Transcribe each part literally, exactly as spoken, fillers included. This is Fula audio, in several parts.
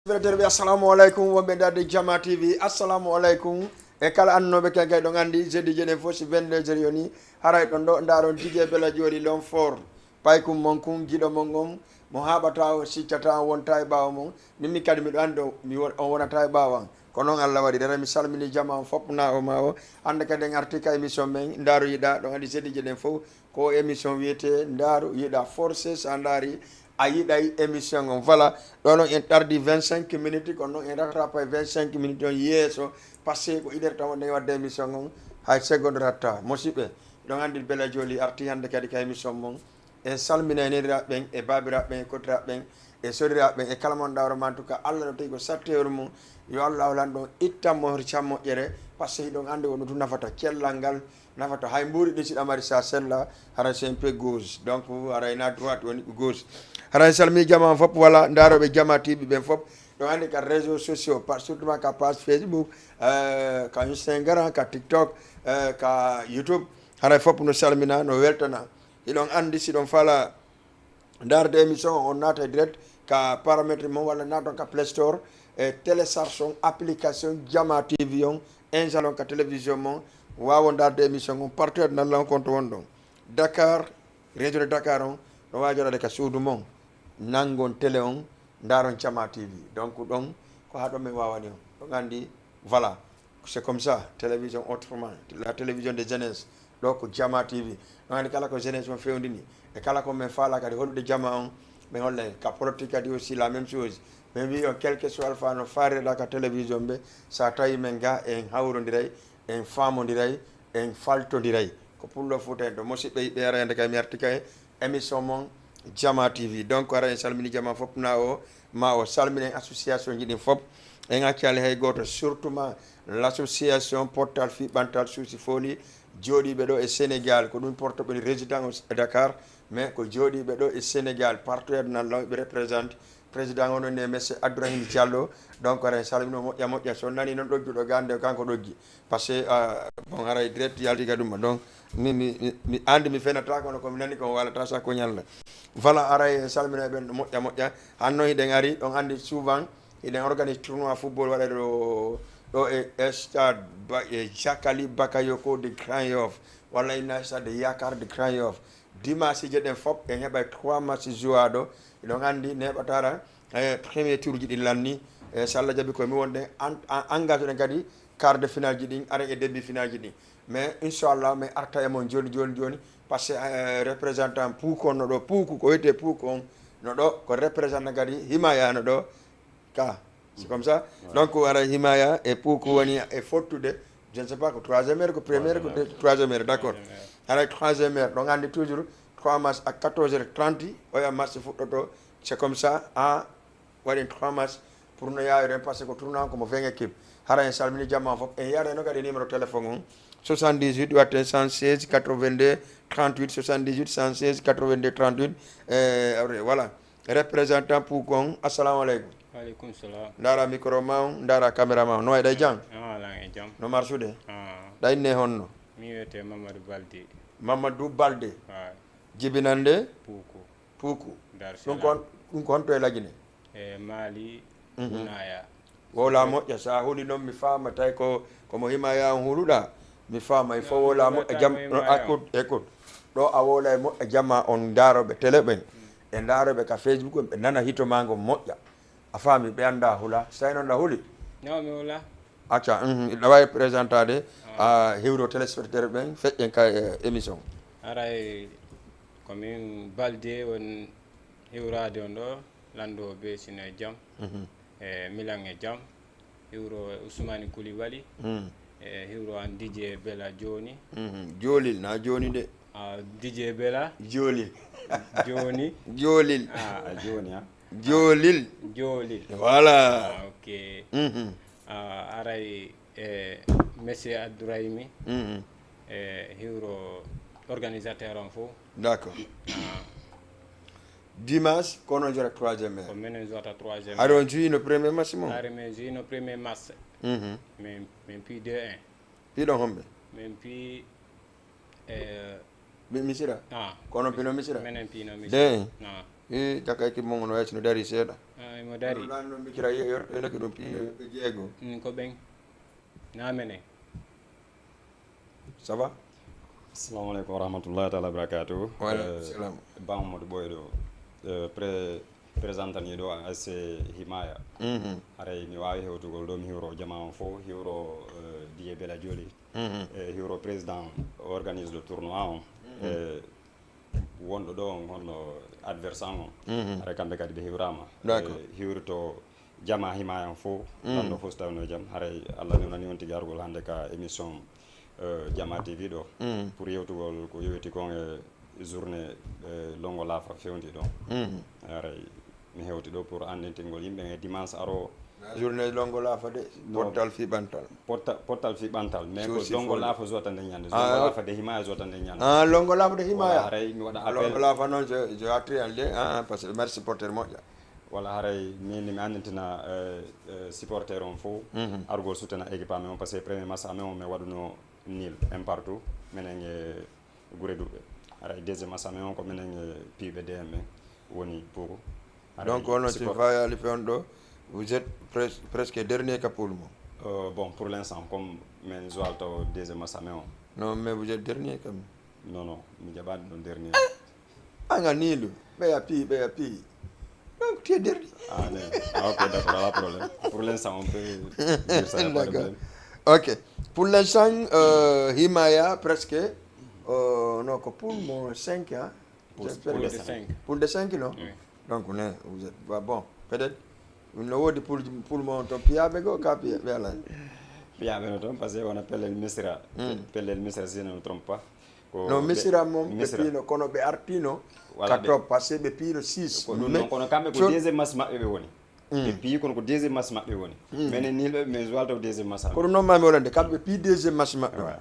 Téléspectateur ɓe, assalamu aleykum. Wonɓe darde Jama T V, assalamu aleykum. E kala annooɓe ken kay, ɗon anndi jeudi jeɗen fof si vingt-deux heures yoni, haray ɗon ɗo ndaaron Didier Bella Jooɗi l'homme fort. Paykum mon kun, giɗo mon on, mo haaɓata o, siccata o, wonta e ɓaawo mon. Min, min kadi miɗo anndi o, mi won-, on wonata e ɓaawo an. Ko noon Allah waɗi. Rere mi salmini jama on fof na o ma o. Hannde kadi en arti ka émission men, ndaaru yiɗa, ɗon anndi jeudi jeɗen fof. Ko émission wiyetee Ndaaru Yiɗa Forcé, so a ndaari, a yiɗay émission on. Voilà, ɗo noon en tardi vingt-cinq minutes, kono noon en rattrapay vingt-cinq minutes on yeeso, parce que ko une heure tan wonɗen waɗde émission on, hay seconde ratta. Musidɓe, ɗon anndi Bella Jooɗi arti hannde kadi ka émission mon. En salminay neniraaɓe ɓen e baabiraaɓe ɓen e kodiraaɓe ɓen e soriraaɓe ɓen e kala mon ɗawro ma, en tout cas, Allah no tawi ko satteeru mum. Yo Allah o lanɗo on ittan mo hor cam moƴƴere, parce que hiɗon anndi wonɗum tun nafata cellal ngal, nafata hay mbuuri ɗin si ɗamari sa sella, haray c'est un peu gauche. Donc, haray na droite woni ko gauche. Haray salmi jama on fof, walla ndaarooɓe Jama T V ɓen fof. Ɗon anndi ka réseaux sociaux, par, surtout ka page Facebook, euh, ka Instagram, ka TikTok, euh, ka YouTube. Haray fof no salmina, no weltana. Hiɗon anndi si ɗon fala ndaarde émission on, on naata direct ka paramètre mon walla naaton ka Play Store e télécharge on application Jama T V on, installe on ka télévision mon, waawon ndaarde émission on partout e nalla on konto wonɗon. Dakar, région de Dakar on, no waawi joɗade ka suudu mon, nanngon télé on, ndaaron Jama T V. Donc ɗon ko haa ɗon min waawani on. Ɗon anndi, voilà. C'est comme ça, télévision autrement, la télévision de jeunesse. Ɗo ko Jama T V. Ɗon anndi kala ko jeunesse on fewndini, e kala ko min faalaa kadi hollude jama on, min hollay. Ka politique kadi aussi la même chose. Min wi'i on, quel que soit alpha no faalireɗaa ka télévision ɓe, so a tawi min ga, en hawrondiray, en faamondiray, en faltondiray. Ko pullo Fuuta en ɗo. Musidɓe yiɗɓe, ara hannde kay mi arti kay émission mon Jama T V. Donc, ara en salmini jama fof na o, ma o salminen association ji ɗin fof. En accali hay gooto, surtout ma l'association Pottal Fii Ɓantal Suusi Fooli, jooɗiiɓe ɗo e Sénégal. Ko ɗum porte ɓe résident o e Dakar, mais ko jooɗiiɓe ɗo e Sénégal, partout e aduna law ɓe représente. Président on ne monsieur Abdourahim Diallo. Donc, ara en salmino moƴƴa moƴƴa. So nani noon ɗogguɗo gande, kanko ɗoggi. Parce que, ah, bon, haray direct yalti ka ɗum. Donc, mi, mi, mi, mi andi mi fenata, kono ko mi nani ko walata sa ko ñalla. Voilà, haray en salmina ɓen moƴƴa moƴƴa. Hanno hiɗen ari, on andi souvent, hiɗen organise tournoi football waɗa ɗo, ɗo e, e stade Ba-, e Jakali Bakayoko de Grand Yoff. Walla inna stade Yakar de Grand Yoff. Dimanche je ɗen fof, en heɓay trois match jouaɗo. Hiɗon andi, neɓatara, e premier tour ji ɗin lanni. E so Allah jaɓi ko mi wonɗen an-, an-, engagé ɗen kadi quart de finale ji ɗin, aren e demi finale ji ɗin. Mais inchallah, mi arta e mon joni, joni, joni, parce que, euh, représentant Puuku on no ɗo, Puuku, ko wiyetee Puuku on no ɗo, ko représentant kadi Himaya no ɗo, ka. C'est comme ça. Donc, ara Himaya e Puuku woni e fottude, je ne sais pas, ko troisième heure, ko première, ko de-, troisième heure, d'accord. Haray troisième heure, ɗon andi toujours, trois mars à quatorze heures trente, oya match fuɗɗoto, c'est comme ça, en waɗen trois matchs pour no yaawiren, parce que ko tournoi on ko mo vingt équipes. Hara en salmini jama on fof. En yiyat en kadi numéro téléphone on, soixante-dix-huit waɗten cent seize quatre-vingt-deux trente-huit, soixante-dix-huit cent seize quatre-vingt-deux trente-huit. Eh, voilà. Représentant Puuku on, assalamu aleykum. Waaleykum salam. Ndaara micro ma on, ndaara caméra ma on. No waɗa e jam? Ah, ala e jam. No marsude? Ah. Ɗa inne honno? Mi wiyete Mamadou Balde. Mamadou Balde. Waay. Jibinande? Puuku. Puuku. Dar Ɗum Salaam. Kon, ɗum ko honto e Lagine? E Mali, Mhm. Bunaya. Wowla moƴƴa, sa huli noon mi faama, tawi ko, ko mo Himaya on huluɗa, mi faama, il faut Non, wowla mi moƴƴa, jam, wowla no, Himaya on. Écoute, écoute. Ɗo a wowla e moƴƴa, jama on ndaaroɓe télé ɓen, e ndaaroɓe ka Facebook ɓen, ɓe nana hito ma ngon moƴƴa. A faami, ɓe annda hula, so tawi noon ɗa huli. Non, mi hula. Acca, mhm, ɗa wawi présentade, Ah. a hewro téléspectateur ɓen, feƴƴen ka, eh, émission. Haray ko min Balde won hiwrade on ɗo, lanndo be sino e jam, Mhm. e Milan e jam, hiwro Ousmane Koulibaly, Mhm. e hiwro an Didier Bella Jooni. Mhm. Joolil, na jooni de. Ah, Didier Bella. Joolil. Jooni. Joolil. Ah. A jooni, ha? Joolil. Joolil. Voilà. Ah, ok. Mhm. Ah, aray, e monsieur Abdourahimi, Mhm. e hiwro organisateur on fof. D'accord. Ah. Dimanche, kono jora troisième ko heure. Menen jota troisième. Haɗo on juyino premier match mo? Hari min juyino premier match. Mhm. Min min pi deux un. Piɗon homɓe? Min pi eh, Mi- Misira? Ah, Kono pino Misira? Menen pino mi. De. Ah, I taka équipe mon no waytino dari seeɗa. ah, imo dari. Ɗan no Misira yortenoki ɗum pi ɓe jeego. Mm, ko ɓen. Na menen. Ça va? Assalamu aleykum wa rahmatullahi taala wa barakatuhu. Wa aleykum salam. Ba Mamadou Ɓoyɗo, eh, pré présentaniiɗo A S C Himaya. Mhm. Haray mi waawi hewtugol ɗo, mi hiwro jama on fof, hiwro eh, Didier Bella Joli, Mhm. e hiwro président organise de tournoi on, e wonɗo ɗo on honno adversaire on. Mhm. Haray kamɓe kadi ɓe hiwrama. D'accord. E hiwrito jama Himaya on fof, Mm. lanɗo fof so tawno e jam. Haray Allah newnani on tigi argol hannde ka émission eh, Jama T V ɗo. Mm. Pour yewtugol ko yowiti kon e journée eh, Lonngo Laafa fewndi ɗo. Mhm. Haray mi hewti ɗo pour anndintingol yimɓe e dimanche aro. Journée Lonngo Laafa de, No. Pottal fiɓantal. Potta- pottal fiɓantal, mais ko Suusi Lonngo fulɓe. Laafa jotande ñande. Ah. Lonngo Laafa de Himaya jotande ñande. Ah, Lonngo Laafa de Himaya. Haray mi waɗa Lonngo appel. Laafa noon, je, je attribue en de, ah, parce que merci supporter moƴƴa. Wala haray min mi anndintina eh, eh, supporter on fof Mhm. argol soutena équipe amen on, parce que premier match amen on mi waɗuno nil un partout, menen e gure duɓɓe. Haray deuxième match amen on ko menen e piiɓe D M ɓen woni pour. Haray Donc, on a support- va aller faire un do. Vous êtes pres- presque dernier ka poule mo. Euh, bon, pour l'instant, comme min joal taw deuxième match amen on. Non, mais vous êtes dernier quand même. Non, non, mi jaɓani ɗon dernier. Anga niilu, ɓeya pii, ɓeya pii. Donc, tu es dernier. Ah, non. Ah, ok, d'accord, pas de problème. Pour l'instant, on peut dire ça, y a pas de D'accord. problème. Ok. Pour l'instant, euh, Himaya, presque, euh, non, ko poule mo cinq, hein. Poule- J'espère poule que de c'est cinq. Cinq. Poule de cinq, non? Oui. Donc, ne, vous êtes, bah, bon, peut-être, no woodi poule, poule mo on toon piyaaɓe goo, ka piya-, ɓe alaa. Piyaaɓe no toon, parce que wona pellel Misira. Mm. Pellel Misira, si je ne me trompe pas. Ko No, ɓe- Misira moom, ɓe Misira. Piino, kono ɓe artiino Voilà, ka ɓe- top, parce que ɓe piino six. Ko ɗum Mais noon, kono kamɓe ko co- deuxième match maɓɓe ɓe woni. Mm. Ɓe piyi, kono ko deuxième match maɓɓe woni. Mm. Menen nihilɓe, mais joal taw deuxième match. Ko ɗum noon maa mi holande, kamɓe piyi deuxième match maɓɓe. Ouais.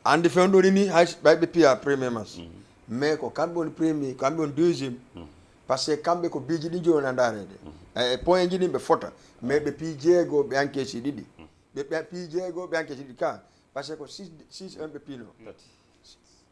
Anndi fewndo ni hay ɓay ɓe piya premier match. Mm. Mais ko kamɓe woni premier, kamɓe woni deuxième. Mm. Parce que kamɓe ko biiji ɗi jooni a ndaareede. E point ji ɗin ɓe fota. Mais ɓe piyi jeego, ɓe encaisse ɗiɗi. Ɓe, ɓe piyi jeego, ɓe encaisse ɗiɗi ka. Parce que ko six, six un ɓe piino. Tati.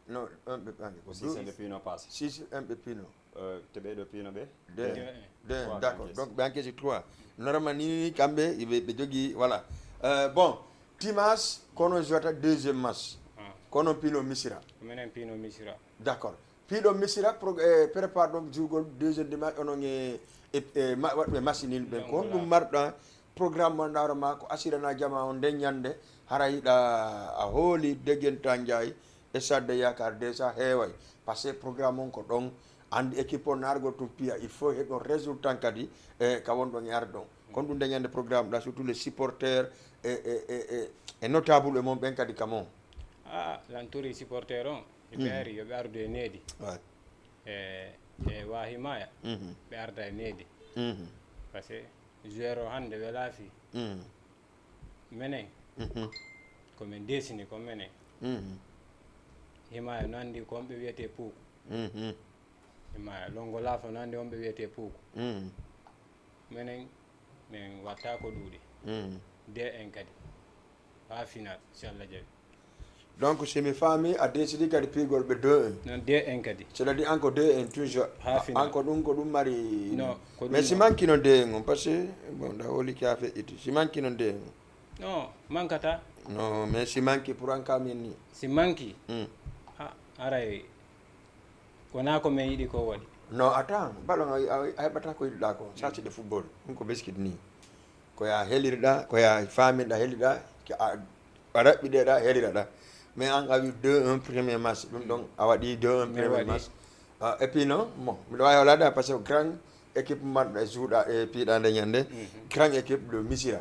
Non, un ɓe piino. Ko six un ɓe piino passé. Six un ɓe piino. Euh, te ɓeɗo piino ɓe. Deux. Deux. Deux, Trois d'accord. encaisse. Donc, ɓe encaisse trois. Normalement, ni, ni, kamɓe, ɓe, ɓe jogi, voilà. Euh, bon, dimanche, kono jota deuxième match. Ah. Kono piino Misira. Ko menen piino Misira. D'accord. Piiɗo Misira, pro-, eh, prépare ɗon jugol deuxième dimanche, onon e, e, e ma-, waɗɓe machine ɓen. Ko honɗum marɗa programme mo ndaaro ma ko asirana jama on nden ñande, hara yiɗa a hooli degenta Njaay e Stade de Yakar déjà heeway. Parce que programme on ko ɗon, andi équipe on naargol tun piya, il faut heɓon résultat kadi e ka wonɗon e arde ɗon. Kon ɗum nden ñande programme ɗa, surtout les supporters e, e, e, e, e notable e mon ɓen kadi ka mon. Ah, lan turi supporter on. Ɓe ari, yo ɓe ardu e needi. Ouais. E, e waahi maya. Mhm. Ɓe arda e needi. Mhm. Parce que joueur o hannde welaa fii. Mhm. Menen, Mhm. ko min desini ko menen. Mhm. Himaya no anndi ko on ɓe wiyetee puuku. Mhm. Himaya, Lonngo Laafa no anndi on ɓe wiyetee puuku. Mhm. Menen, min watta ko ɗuuɗi. Mhm. De en kadi. Haa final, si Allah jaɓi. Donc, si mi faami, a décidi kadi piigol ɓe deux un. Non, de en kadi. Cela dit, an ko deux un toujours. Haa final. An ko ɗum, ko ɗum mari. Non, ko ɗum Mais si non. Manki non deux un, parce que, bon, da holi ki a feƴƴiti. Si Manki non deux un. Non, mankata. Non, mais si Manki pour an ka min ni. Si Manki, Hmm. ha, aray, wonaa ko min yiɗi ko waɗi. Non, attends, ballon a, a, a heɓata ko yiɗuɗa ko. Ça, c'est de football. Ɗum ko basket ni. Ko ya helirɗa, ko ya faminɗa, helirɗa, ke a, a raɓɓiɗeɗa, heliraɗa. Mais an a wi deux un premier match. Ɗum ɗon, a waɗi deux un Mi premier waɗi. Match. Ah, et puis non, bon, miɗo wawi holade, parce que grand équipe marɗo e juuɗa, e piiɗa nde ñande, grand équipe de Misira.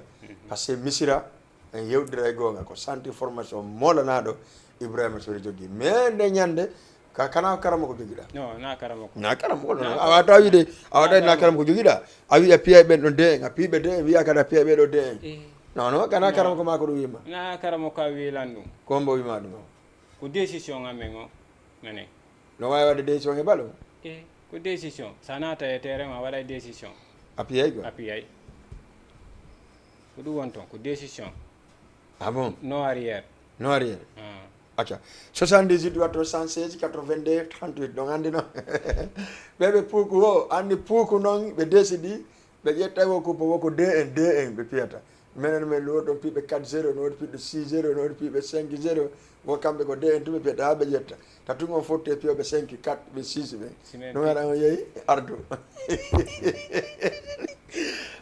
Parce que Misira, en yewdira e gonga, ko centre formation molanaɗo Ibrahima Sori jogui. Mais nde ñande, ka, kana karama ko joguiɗa. Non, na karama ko. Na karama ko, Na a wata wide, a wata na karama. Karama ko joguiɗa. A wi a piya ɓen ɗo de, a piɓe de, wiya kada piya ɓe ɗo de. Eh. Non, non, kana Non. Karama ko ma ko ɗum wima. Na karama ko a wilan ɗum. Ko mbo wima ɗum. Ko décision amen o, menen. No wawi wadde décision e ballon. Eh. Ko décision. So a naata e terrain ma, a waɗa décision. A piyay quoi. A piyay. Ko ɗum woni toon, ko décision. Ah bon? No arrière. No arrière. Ah. Acca. Soixante-dix-huit waɗto cent seize quatre-vingt-deux trente-huit, ɗon anndi noon. Ɓe ɓe puuku o, anndi puuku noon, ɓe décidi, ɓe ƴetta o coupe o ko deux un, deux un ɓe piyata. Menen men no woodi ɗon piɓe quatre zéro, no woodi piɓe six zéro, no woodi piɓe cinq zéro. Wo kamɓe ko deux un tun ɓe piyata, haa ɓe ƴetta. Ta tun on fotte piyoɓe cinq, quatre, ɓe six ɓe. Si men No pi- waɗa on yehi, ardu.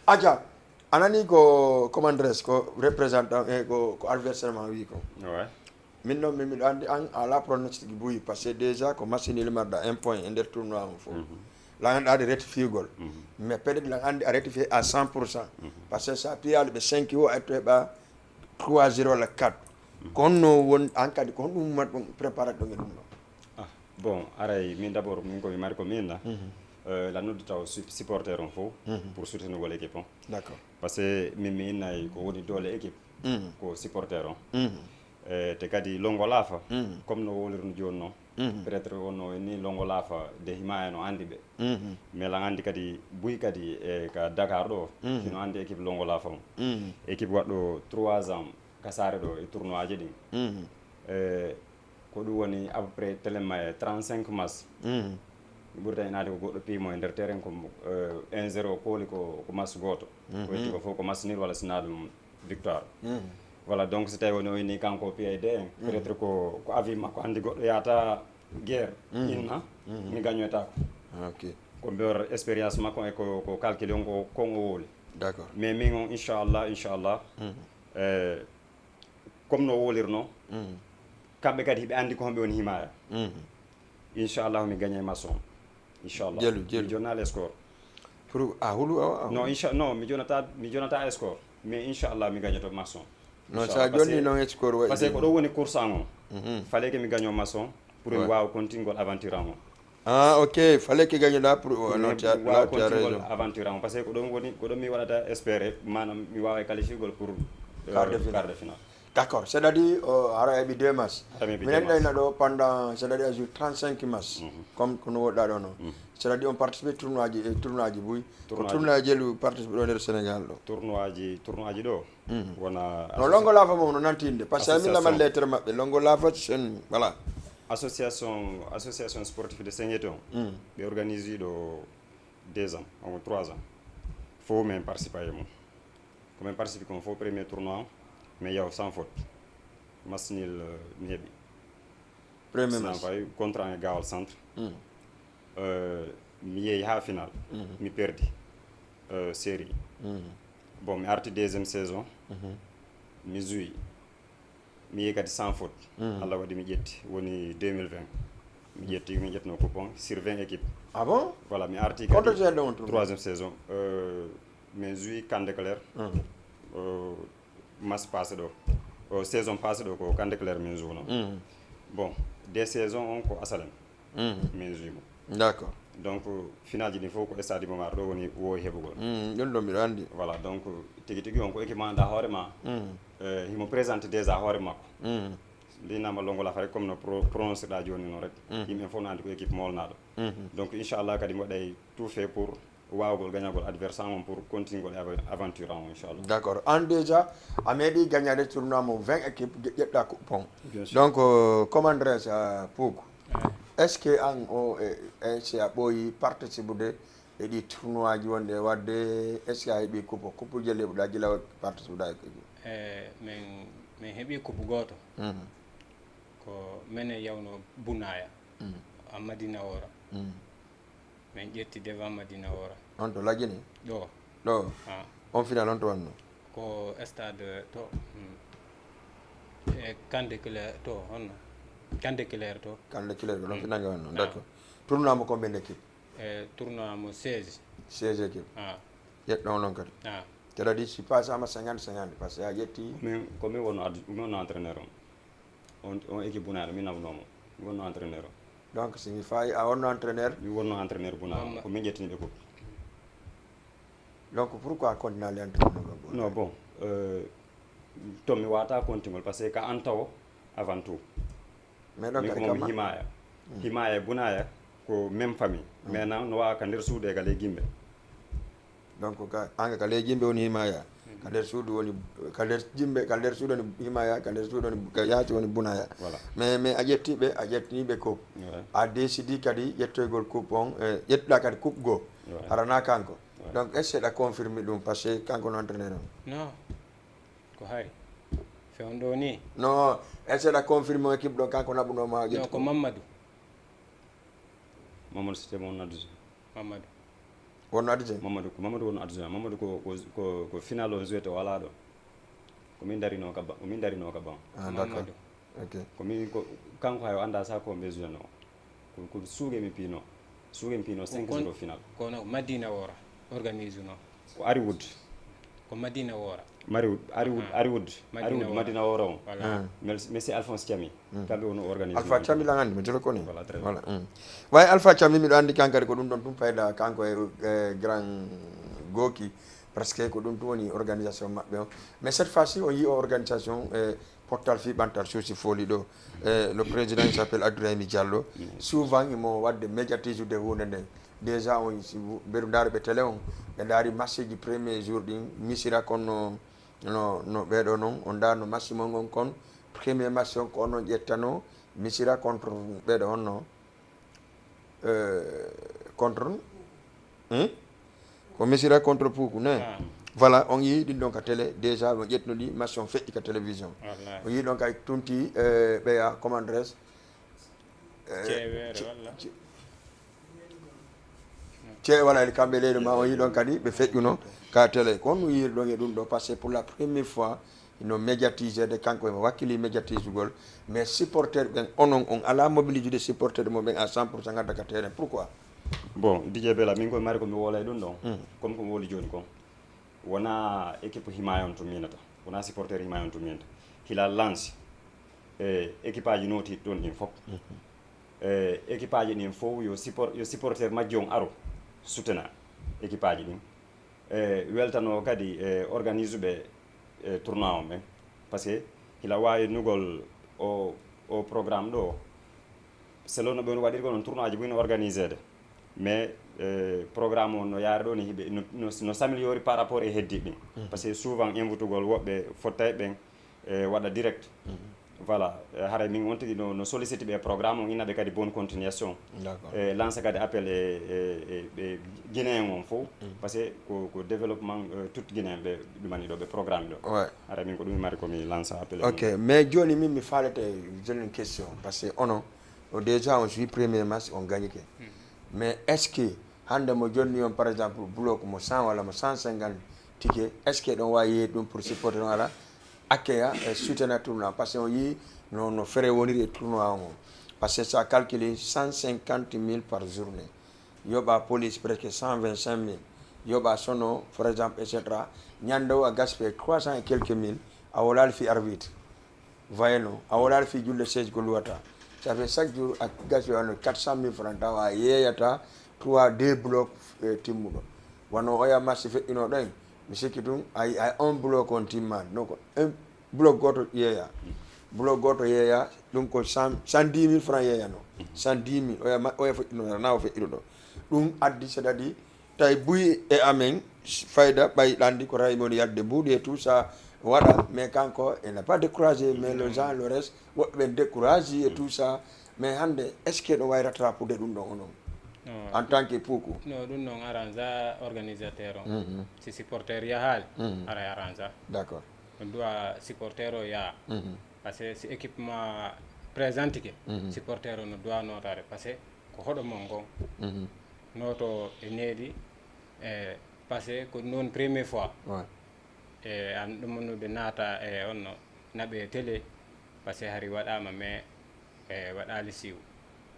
Acca, a nani ko commandres, ko représentant, eh, ko, ko adversaire ma wi ko. Ouais. Min noon, min miɗo anndi an a alaa pronostic buy, parce que déjà ko match nul marɗa un point e nder tournoi on fof. Mhm. Lan anndi aɗa rectifiugol. Mhm. Mais peut-être lan anndi a rectifié à cent pour cent. Mhm. Parce que sa piyaali ɓe cinq o, a etto heɓa trois zéro walla quatre. Mhm. Kono no won, an kadi ko honɗum mat ɗum préparé ɗon e ɗum ɗo? Ah, bon, aray, min d'abord, min ko mi mari ko mi inna. Mhm. Euh, la noddi taw su-, supporter on fof Mhm. pour soutenir wol équipe on. D'accord. Parce que min mi innay ko woni doole équipe, Mhm. ko supporter on. Mhm. Eh, te kadi Lonngo Laafa, Mhm. comme no wowlirno jooni noon, Mhm. peut-être wonno en ni Lonngo Laafa de hima en no anndi ɓe. Mhm. Mais lan anndi kadi buy kadi e ka Dakar ɗo, Mhm. hino anndi équipe Lonngo Laafa on. Mhm. Équipe waɗɗo trois ans ka saare ɗo e tournoi ji ɗin. Mhm. Eh, ko ɗum woni à peu près tellement e trente-cinq match. Mhm. Mi ɓurta inaade ko goɗɗo piimo e nder terrain ko, eh, un zéro pooli ko, ko match gooto. Mhm. Ko hetti ko fof ko match nul walla sina ɗum victoire. Mhm. Voilà, donc si tawi woni o inni kanko o piyay de en, Mhm. peut-être ko, ko avis makko, anndi goɗɗo yahata guerre, Mhm. inna, Mhm. mi gañoytaako. Ah, ok. Ko mbiyor expérience makko e ko, ko calculé on ko, ko o wowli. D'accord. Mais min on, inchallah, inchallah, Mhm. eh, comme no wowlirno, Mhm. kamɓe kadi hiɓe anndi ko homɓe woni himaya. Mhm. Inchallah, mi gañay match on. Inchallah. Jelu, jelu. Mi jonna le score. Pour a hulu awa, awa. Non, incha-, non, mi jonata, mi jonata score. Mais inchallah, mi gañoto match on. Non, Inchallah, sa jonni noon score waɗi parce que ko ɗum woni course an on. Mhm. Fallait que mi gaño match on pour mi Ouais. waawa continuer aventure an on. Ah, ok. Fallait que gañoɗa pour, oh, Pour non, mi tu as, waawa là, tu as continuer raison. Aventure an on. Parce que ko ɗum woni, ko ɗum mi waɗata espérer, maanaam mi waawa qualifier gol pour, euh, Quart de finale. Quart de finale. D'accord, c'est-à-dire, o, hara heɓi deux matchs. Hara mi heɓi Minen deux matchs. Ɗayna ɗo pendant, c'est-à-dire, a joue trente-cinq matchs, Mhm. comme ko no woɗɗa ɗo noon. Mhm. C'est-à-dire, on participe tournoi ji, e tournoi ji buy. Ko Tournoi ji. Tournoi jelu participe ɗo nder Sénégal ɗo. Tournoi ji, tournoi ji ɗo. Mhm. Wona No associ-, Lonngo Laafa mo no nantinde, parce que association. Min lamal lettre maɓɓe, Lonngo Laafa, sen, voilà. Association, association sportive de Sengeton, Mhm. ɓe organise ɗo deux ans, ou trois ans. Fof min participe e mum. Ko min participe kon fof premier tournoi, mi yaw sans faute. Match nul, euh, mi heɓi. Premier Sinon match. Fay contrat e Gaawal Centre. Mm. Euh, mi yehi haa final. Mhm. Mi perdi, euh, série. Mhm. Bon, mi arti deuxième saison. Mhm. Mi joué. Mi yehi kadi sans faute. Mhm. Allah waɗi mi ƴetti. Woni deux mille vingt. Mi ƴetti, mi ƴettuno coupe on sur vingt équipes. Ah bon? Voilà, mi arti Contre kadi joueur ɗo on tournoi? Troisième saison. Euh, min joué Camp de Clair. Mhm. Euh, match passé ɗo. O saison passé ɗo ko Camp de Clair min joué no. Mhm. Bon, deux saisons on ko Asalem. Mhm. Min joué mo. D'accord. Donc, final ji ɗin fof ko stade Iba Mar ɗo woni wowi heɓugol. Mhm, ɗum ɗo mbiɗo anndi. Voilà, donc, tigi tigi on ko équipe ma anda hoore ma. Mhm. Eh, himo présenté déjà hoore makko. Mhm. Mbinnama Lonngo Laafa rek, comme no pro-, prononcé ɗa jooni noon rek. Mhm. Yimɓe fof no anndi ko équipe molnaɗo. Mhm. Donc, inchallah kadi mi waɗay tout fait pour waawgol gañagol adversaire on pour continuer aventure on, inchallah. D'accord. An déjà, a meeɗi gañade tournoi mo vingt équipes, je-, ƴeɗɗa coupe on. Bien sûr. Donc, euh, comment dirais-je, euh, Pouk, Ouais. Est-ce que an o, e, e, si a ɓooyi participude e ɗi tournoi ji wonɗi e waɗde, est-ce que a heɓi coupe? Coupe je leɓuɗa gila o participuɗa e ko? E, min, min heɓi coupe gooto. Mhm. Ko minen yawno Bunaya, Mhm. Amadina Wora. Mhm. Min ƴetti devant Madina Wora. On to Lajini? Ɗo. Ɗo? Ah. On final on to wanno? Ko stade to, hmm. E Camp de Clair to, honno? Camp de Clair to. Camp de Clair ko ɗon Hmm. final nge wanno. Ah. D'accord. Tournoi mo combien d'équipe? E tournoi mo seize. Seize équipes. Ah. Ƴetɗo on noon kadi. Ah. C'est-à-dire si pasama cinquante cinquante, parce que a ƴetti. Min, ko min wonno ad-, min wonno entraîneur on. On, on équipe Bunaya, min nawnoo mo. Mi wonno entraîneur o. Donc, si mi faayi, a wonno entraîneur? Mi wonno entraîneur Bunaya. Mamma. Ko min ƴettini ɓe coupe. Donc, pourquoi a continuaali entraîneur o Bunaya? Non, bon, euh, to mi waawata kontingol, parce que ka an tawo avant tout. Mais ɗon Min kadi ko momi kamma? Himaya. Hmm. Himaya e Bunaya, Ko même famille. Maintenant no wawa ka nder suudu e ka ley gimbe. Donc ka anga ka ley gimbe woni himaya, ka nder suudu woni, ka nder gimbe, ka nder suudu woni himaya, ka nder suudu woni ka yaasi woni bunaya. Voilà. Mais mais a ƴettiɓe a ƴettiniɓe coupe. Ouais. A décidi kadi ƴettoygol coupe on, eh, ƴettuɗa kadi coupe goo. Ouais. Harana kanko. Ouais. Donc est ce que a confirme ɗum parce que kanko no entraîneur on? Non. Ko hari fewndo ni? Non. Est ce que a confirme on équipe ɗo kanko naɓuno ma? Non, ƴettu ko coupe. Mamadou. Mamadou, c'était mon adjoint. Mamadou. Wonno adjoint? Mamadou ko, Mamadou wonno adjoint. Mamadou ko, ko, ko, ko final on joué to o alaa ɗo. Ko min darino ka ba-, ko min darino ka ban. Ah, d'accord. Mamadou. Ok. Ko min ko, kanko hay o annda sa ko mbe joué no. Ko, ko suuge mi pino. Suuge mi pino cinq zéro final. Kono Madina Wora organise no. Ko Ariwood. Ko Madina Wora. Mari Ariwood, Ariwood, Madina Ariwood, Wora. Madina Wora on. Voilà. Ah. Mel-, Monsieur Alphonse Thiami. Kamɓe wono organisé. Alpha Thiami lan andi, mi tiro koni. Voilà, très bien. Voilà. Way Alpha Thiami, miɗo andi kankadi ko ɗum ɗon tum fayda kanko e, e grand Goki, parce que ko ɗum tum woni organisation maɓɓe on. Mais cette fois-ci, on yi o organisation, e pottal fi ɓantal suusi fooli ɗo. E le président, il s'appelle Abdourahim Diallo. Souvent, imo wadde médiatise de hunde nden. Déjà, on, si vous, mbeɗu ndaari ɓe télé on, ɓe ndaari match ji premier jour ɗin, misira kon no, no, no ɓeɗo non, on ndaar no match mon on kon, premier match on ko on non ƴettano, misira contre ɓeɗo on no, euh, contre, hein? Ko misira contre Puku, ne? Ah. Voilà, on yi ɗin ɗon ka télé, déjà, on ƴettuno ɗi, match on feƴƴi ka télévision. Wallahi. On yi ɗon kay tunti, euh, ɓeya, comment dirais-je, euh, Ceeweere ce-, walla? Ce-, ce-, voilà, kamɓe leyɗo ma, on yi ɗon kadi, ɓe feƴƴuno ka télé. Ko on yiri ɗon e ɗum ɗo, parce que pour la première fois, no médiatisé de kanko emo wakkili médiatisugol, mais supporter ɓen onon on ala mobilijude supporter mo ɓen à cent pour cent ngadda ka terrain. Pourquoi? Bon, Didier Bella, min koye mari ko mi woola e ɗum ɗon. Mm. Comme ko mi woli jooni kon. Wona équipe Himaaya on to miinata. Wona supporter Himaaya on to miinata. Hila Lens. E équipe aji nooti ɗon ɗin fof. Mhm. E équipe aji ɗin fof yo support-, yo supporter majji on aro soutenir équipe aji ɗin. E, weltano kadi, e, organise ɓe, e, tournoi on ɓen. Parce que hila waawi nugol o, o programme ɗo, selon no ɓe woni waɗirgol on tournoi ji ɓuri no organisede. Mais, e, programme on no yaari ɗo ni hiɓe, no, no, no s'améliori par rapport e heddi ɗin. Mhm. Parce que souvent invitugol woɓɓe fottay ɓen, e, waɗa direct. Mhm. Voilà, e, haray min on tigi no, no sollicite ɓe programme on, inna ɓe kadi bonne continuation. D'accord. E, lancer kadi appel e, e, e, e Guinéen on fof, mhm, parce que ko, ko développement, e, tout Guinéen ɓe ɗumani ɗo, ɓe programme ɗo. Ouais. Haray min ko ɗum mi mari ko mi lancer appel e. Ok, mais joni min mi faalete jeune question, parce que ono, o déjà on suit premier match, on gagnike. Mhm. Mais est-ce que hannde mo jonni on, par exemple, bloc mo cent walla mo cent cinquante ticket, est-ce que ɗon wawi yeeyde ɗum pour supporter on ala? Accueil e soutenir tournoi, parce que on yii no, no frais woniri e tournoi on. Parce que sa calcule cent cinquante mille par journée, yoɓa police presque cent vingt-cinq mille, yoɓa sono, par exemple, et cetera. Ñande o a gaspille trois cents et quelques mille, a wolaali fi arbitre. Vayano, a wolaali fi julde seize ko luwata. Ça fait chaque jour a gaspille wano quatre cent mille francs, tawa a yeeyata trois, deux blocs, e, timmuɗo. Wano oya match feƴƴuno ɗon, mi sikki tun, ay, ay on bloc on timmaani. Donc, un bloc gooto yeeya. Bloc gooto yeeya, ɗum ko cent, cent dix mille francs yeeyano. Cent dix mille, oya ma-, oya feƴƴuno, na o feƴƴuno ɗo. Ɗum addi, c'est-à-dire, tawi buy e amen, fayda ɓay ɗandi ko tawi mon yalde mbuuɗi et tout ça, waɗa, mais kanko, il n'a pas découragé, mais les gens, le reste, woɓɓe ɓen découragé et tout ça. Mais hannde, est-ce que ɗo wawi rattrapude ɗum ɗon onon? Non. En tant que Puku? Non, ɗum noon arrange organisateur on. Mhm. Si supporter yahaali, mhm, aray arrange. D'accord. On doit supporter o yaha. Mhm. Parce que si équipe ma présente ke, mhm, supporter o no doit notare. Parce que ko hoɗo mon ngon. Mhm. Noto e needi, e parce que ko noon première fois. Ouais. E an ɗum nude naata e on no naɓe télé, parce que hari waɗama mais e waɗali siiw.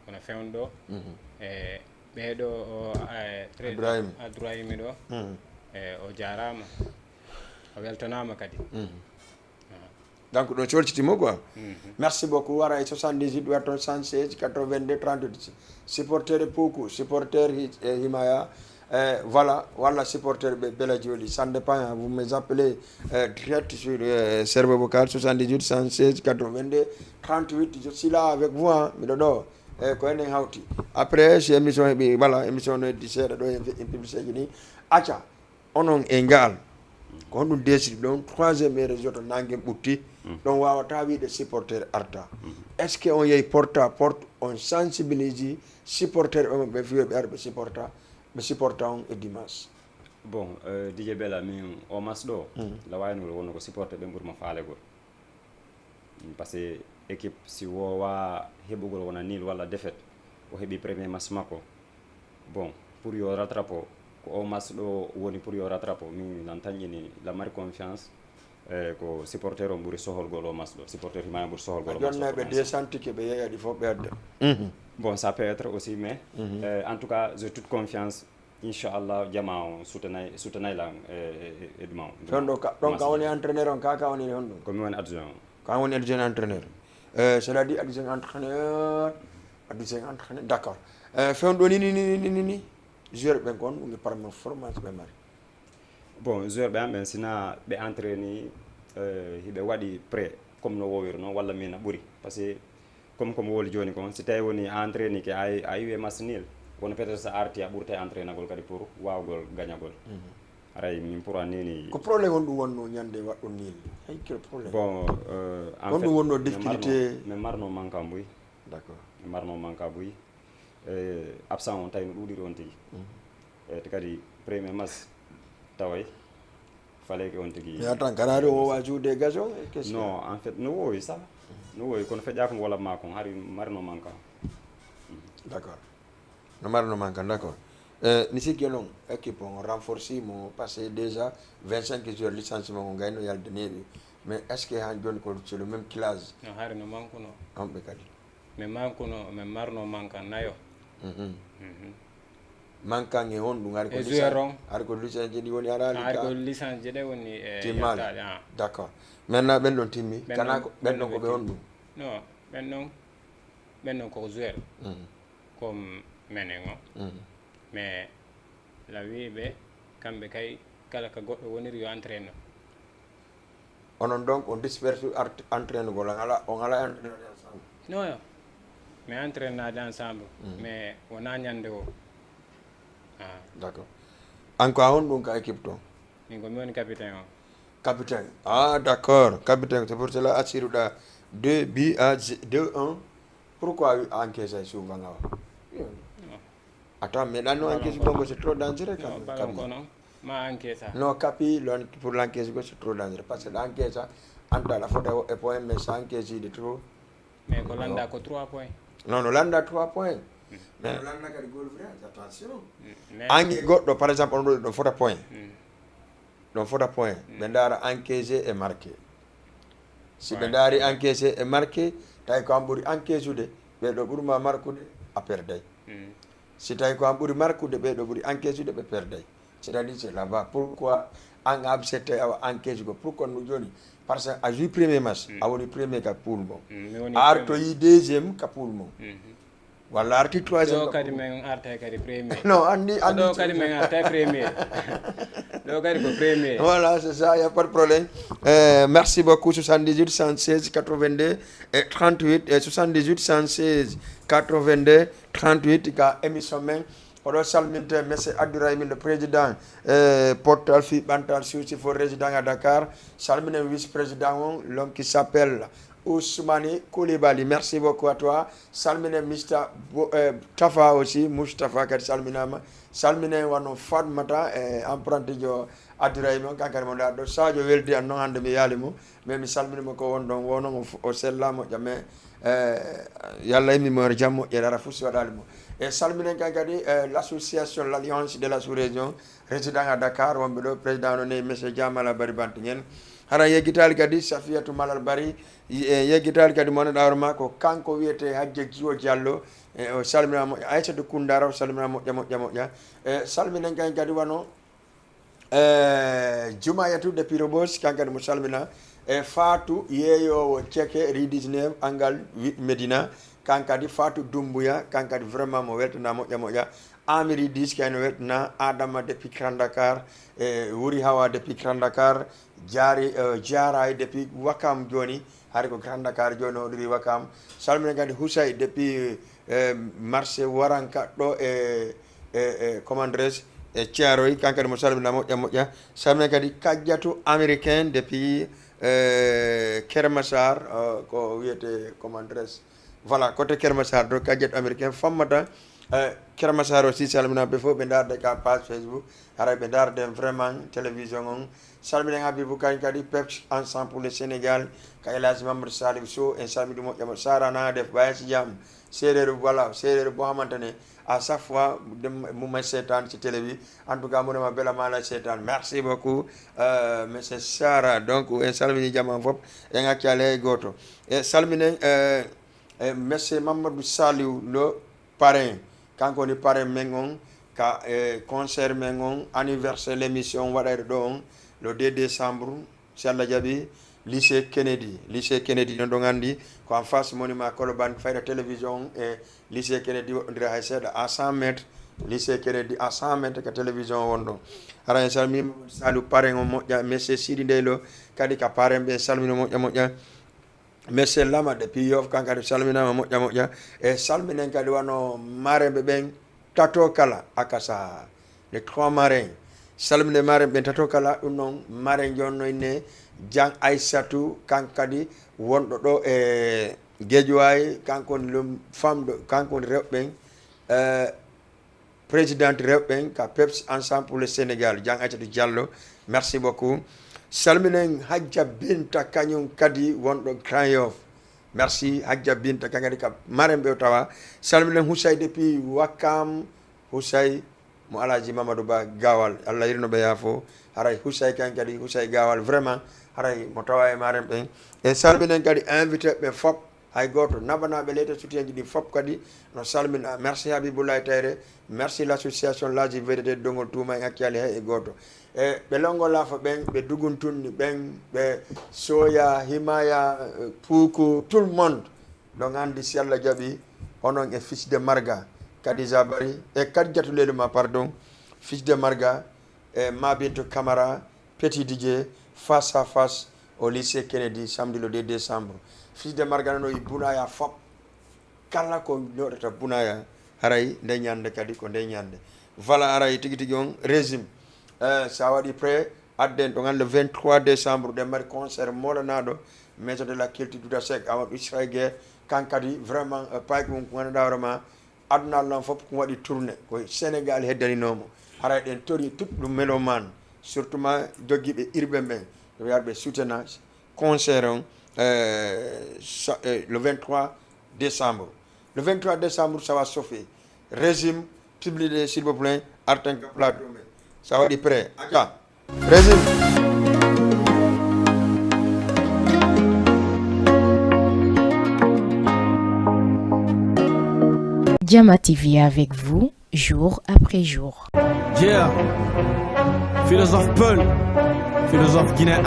Kono fewndo, mhm, e ɓeɗo o, e, très Abdourahim. Abdourahim ɗo, mhm, e o jarama, o weltanama kadi. Mhm. Ah. Donc ɗum colcitimo quoi. Mhm. Merci beaucoup. Wara e soixante-dix-huit, wara toon soixante-seize, quatre-vingt-deux, trente-huit. Supporter Puku, supporter Hi-, e Himaya, e voilà, walla supporter ɓe Bella Joli. Ça dépend, hein. Vous me appelez, euh, direct sur, euh, serveur vocal soixante-dix-huit, soixante-seize, quatre-vingt-deux, trente-huit. Je suis là avec vous, hein. Miɗo ɗo. Eyi, ko enen hawti. Après, si émission heɓi, voilà, émission no heddi seeɗa ɗo, en feƴƴin publicité ji ni. Acca, onon e ngaal. Ko honɗum desiri ɗon troisième région to nanngen ɓutti? Ɗon waawata wiide supporter arta. Est-ce que on yehi porte à porte, on sensibilise supporter ɓe, ɓe fiyo ɓe ara ɓe supporta, ɓe supporta on e dimanche? Bon, euh, DJ Bella, min o match ɗo, la waynugol wonno ko supporter ɓen ɓurma faalegol. Parce que équipe si wowa heɓugol wona nil walla défaite, o heɓi premier match makko. Bon, pour yo rattrape o, ko o match ɗo woni pour yo rattrape o. Min lan tanƴini la mari confiance, eh, ko supporter on ɓuri soholgol o match ɗo, supporter himani ɓuri soholgol o match ɗo. Jonneɓe deux cent ticket ɓe yeeyaɗi fof ɓe adda. Bon, ça peut être aussi, mais euh, en tout cas, j'ai toute confiance. Inchallah, jama on soutenay soutenay lan e e- e- e ɗuma on. Ɗon ɗo ka ɗon ka woni entraîneur on, ka ka woni honɗum? Ko mi woni adjoint on. Ka woni adjoint entraîneur. Euh, cela dit adjoint entraîneur, adjoint entraîneur, d'accord. Euh, fewndo ni ni ni ni ni ni joueur ɓen kon ɗum e performance ɓe mari. Bon, joueur ɓe an ɓen sina ɓe entraîni, euh, hiɓe waɗi prêt comme no wowiri noon walla mina ɓuri, parce que comme comme woli joni kon, si tawi woni a entraîni ke a a iwi e match nil, kono peut-être sa arti a ɓurta e entraînagol kadi pour wawgol gagnagol. Haray min pour a nini. Ko problème on ɗum wonno ñande waɗɗo nil? Hay quel problème? Bon, euh, en Kon fait, ɗum wonno min difficulté? Marno, min marno manque a mbuy. D'accord. Min marno manque a buy. E absent on tawi no ɗuuɗiri on tigi. E te kadi premier match taway faleke on tigi. Mais attends, karaari o wowa joude gazon e question? Non, en fait no wowi ça. No wowi kono feƴƴa ko wala ma kon hari marino manque a. D'accord. No marino manque a, d'accord. Eh, mi sikki noon équipe on renforcé mo, parce que déjà vingt-cinq joueurs licenciement o gayno yaldaneɓe. Mais est-ce que han joni ko c'est le même classe? No hari no mankuno. Homɓe kadi? Min mankuno, min marno manque a nayo. Mhm. Manque a e honɗum? Hari ko E licence, joueur on. Hari ko licence ji ɗi woni arali Hari ka ko licence ji ɗe woni e timmal. yettaade, ah. D'accord. Maintenant ɓen ɗon timmi. Ɓen Kana ɗon- ko ɓen ɓen ɗon ko ɗon ɓe ɓe honɗum? Non, ɓen ɗon, ɓen ɗon koko joueur. Mhm. Comme menen o. Mhm. Mais la wiiɓe kamɓe kay kala ka goɗɗo woniri yo entraîne. Onon donc on disperse art- entraîne gol on ala on ala entraîne ensemble. Non, yo. Mais entraîne naade ensemble. Mais wona ñande o. Ah. D'accord. An ko a honɗum ka équipe ton? Min ko mi woni capitaine o. Capitaine. Ah d'accord. Capitaine, c'est pour cela assiruɗa deux buts à deux un. Pourquoi encaisse souvent awa? Attends, mais là non, encaisse gongo c'est trop dangereux quand Non, même. pas Kapi. Encore non. Ma encaisse. Non, capi, l'on- pour l'encaisse c'est trop dangereux parce que l'encaisse, anta la faute e point mais ça encaisse de trop. Mais ko landa ko trois points. Non, no landa trois points. Mais no landa kadi goal vrai, attention. Mais Ange goɗɗo par exemple on ɗo ɗon fota point. Mm. Ɗon fota point. Ɓe ndaara encaissé e marqué. Si ɓe Ouais. ndaari encaissé e marqué, tawi ko an ɓuri encaissude, ɓe ɗo ɓurma marquude, a perday. Mm. Si tawi ko an ɓuri marquude, ɓe ɗo ɓuri encaissude, ɓe perday. C'est-à-dire c'est là-bas. Pourquoi an absete awa encaisse ko pourquoi no joni? Parce que a joue premier match, a woni premier ka poule mon. Mm, mi woni A premier. Artoyi deuxième ka poule mon. Mhm. Walla arti troisième Ɗo ka kadi poule. Min artay kadi premier. Non, andi andi. Ɗo kadi min artay premier. Ɗo kadi ko premier. Voilà, c'est ça, il n'y a pas de problème. Euh, merci beaucoup, soixante-dix-huit cent seize quatre-vingt-deux et trente-huit et soixante-dix-huit cent seize quatre-vingt-deux trente-huit ka émission men. Oɗo salminte monsieur Abdourahim le président, euh, portal fi ɓantal suusi fo résident à Dakar. Salmine vice-président on, l'homme qui s'appelle Ousmane Koulibaly. Merci beaucoup à toi. Salmine Mista Bo- euh, Tafa aussi, Mustafa kadi salminama. Salmine wano Fatmata, eh, emprunté jo Abdourahim on, kankadi mo ndaɗo Sadio weldi an noon hannde mi yaali mo. Mais mi salmini mo ko won ɗon wonoo mo o sellaa moƴƴa mais eh, yalla immi mo ene jam moƴƴere ara fof si waɗaali mo. E salminen kan kadi eh, l'association l'alliance de la sous-région résident à Dakar wonɓe ɗo président no ne monsieur Diamala Bari Bantingel. Hara yeggitaali kadi Safiyatu Malal Bari, e yeggitaali kadi mo neɗɗo ma ko kanko wiyete Hajja Jiwo Diallo. E o salmina moƴƴa Aissata Koundara o salmina moƴƴa moƴƴa moƴƴa. E salminen kan kadi wano e Jumayatu depuis Rebeuss, kankadi mo salmina. E Fatou yeeyowo Ceke rue dix-neuf angal huit Médina, kankadi Fatou Doumbouya, kankadi vraiment mo weltana moƴƴa moƴƴa. Amiri dix kayno weltana Adama depuis Grand Dakar, e Wuri Hawa depuis Grand Dakar, Jaari e Jaaray depuis Wakam joni, hari ko Grand Dakar joni o ɗuri Wakam. Salmina kadi Husay depuis E marché Waranka ɗo e e e commandres e Thiaroye, kankadi mo salmina moƴƴa moƴƴa. Salmina kadi Kajjatu américain depuis e Kermassar, ko wiyete commandres. Voilà, côté Kermassar to Kajjatu américain fammata e Kermassar aussi. Salmina ɓe fof, ɓe ndaarde ka page Facebook, haray ɓe ndaarde vraiment télévision on. Salminen Habibou kañ kadi, Peps ensemble pour le Sénégal, ka El Hadji Mamadou Salif Sow, en salmini moƴƴa mo. Sara na def, baya si jam. Seereer, voilà, seereer boo xamante ne à chaque fois mu may seetaan ci télé bi. En tout cas mu ne ma bela maa lay seetaan. Merci beaucoup, euh, monsieur Sara. Donc en salmini jam an fof, en accale hay gooto. E salminen euh, e monsieur Mamadou Saliou Lo, parrain. Kanko woni parrain men on ka e concert men on, anniversaire l'émission waɗayɗo ɗo on le deux décembre, si Allah jaɓi, lycée Kennedy. Lycée Kennedy non ɗon anndi ko en face monument Colobane, fayda télévision on e lycée Kennedy woɗɗondira hay seeɗa, à cent mètres. Lycée Kennedy à cent mètres ka télévision on won ɗon. Hara en salmini Saliou, parrain on moƴƴa, monsieur Sidi Ndeylo kadi ka parrain ɓe salmino moƴƴa moƴƴa. Monsieur Lama de Piyof, kankadi salminaama moƴƴa moƴƴa. E salminen kadi wano mareɓe ɓen tato kala, akasa, les trois marins. Salmine mareɓe ɓen tato kala, ɗum noon maren jonno inne Jan Aysatu, kankadi wonɗo ɗo e Guédiawaye, kanko woni lum famɗo, kanko woni rewɓe ɓen. Eh, présidente rewɓe ɓen ka Peps ensemble pour le Sénégal, Jan Aysatu Diallo. Merci beaucoup. Salminen Hajja Binta kañum kadi wonɗo Grand Yoff. Merci Hajja Binta, kañ kadi ka marraine ɓe o tawa. Salminen Husay depuis Wakam, Husay mo Alaji Mamadou Ba Gawal, Allah yirno ɓe yaafo. Haray Husay kañ kadi, Husay Gawal vraiment, haray mo tawa e marraine ɓen. E salminen kadi invité ɓe fop, hay gooto, naɓanaaɓe leyte sutiyanji ɗi fof kadi no salmina. Merci Habiboulaye Tayre, merci l'association Laaji Vérité Dongol Tuuma en accali hay e gooto. E ɓe Lonngo Laafo ɓen, ɓe Duguntunni ɓen, ɓe Soya, Himaya, eh, Puuku, tout le monde. Ɗon anndi si Allah jaɓi, onon e Fils de Marga, Kadija Bari, e Kadijatu Leluma, pardon, Fils de Marga, e Mabintu Camara, Petit D J, face à face au lycée Kennedy, samedi le deux décembre. Fils de Marga no e Bunaya fop. Kala ko noɗata Bunaya, haray nde ñande kadi ko nde ñande. Voilà, haray tigi tigi on régime. Eh, sa waɗi prêt, adden ɗo ngal le vingt-trois décembre, ɗen mari concert molanaɗo, Maison de la Culture Douta Seck, Amadou Israël Guerre, kan kadi vraiment, eh, payko mum ko ganduɗa hoore ma, aduna Allah on fof ko waɗi tourné, ko Sénégal heddaninomo. Haray ɗen tori tout ɗum mélomane, surtout ma joggiɓe urbain ɓen, yo yarɓe soutenance, concert on, eh, sa-, eh, le vingt-trois décembre. Le vingt-trois décembre, ça va chauffer. Régime, publié, s'il vous plaît, arten ka plateau men. Ça va du prêt. Aca. Régime. Jama T V avec vous, jour après jour. Yeah. Philosophe Peul, philosophe guinéen.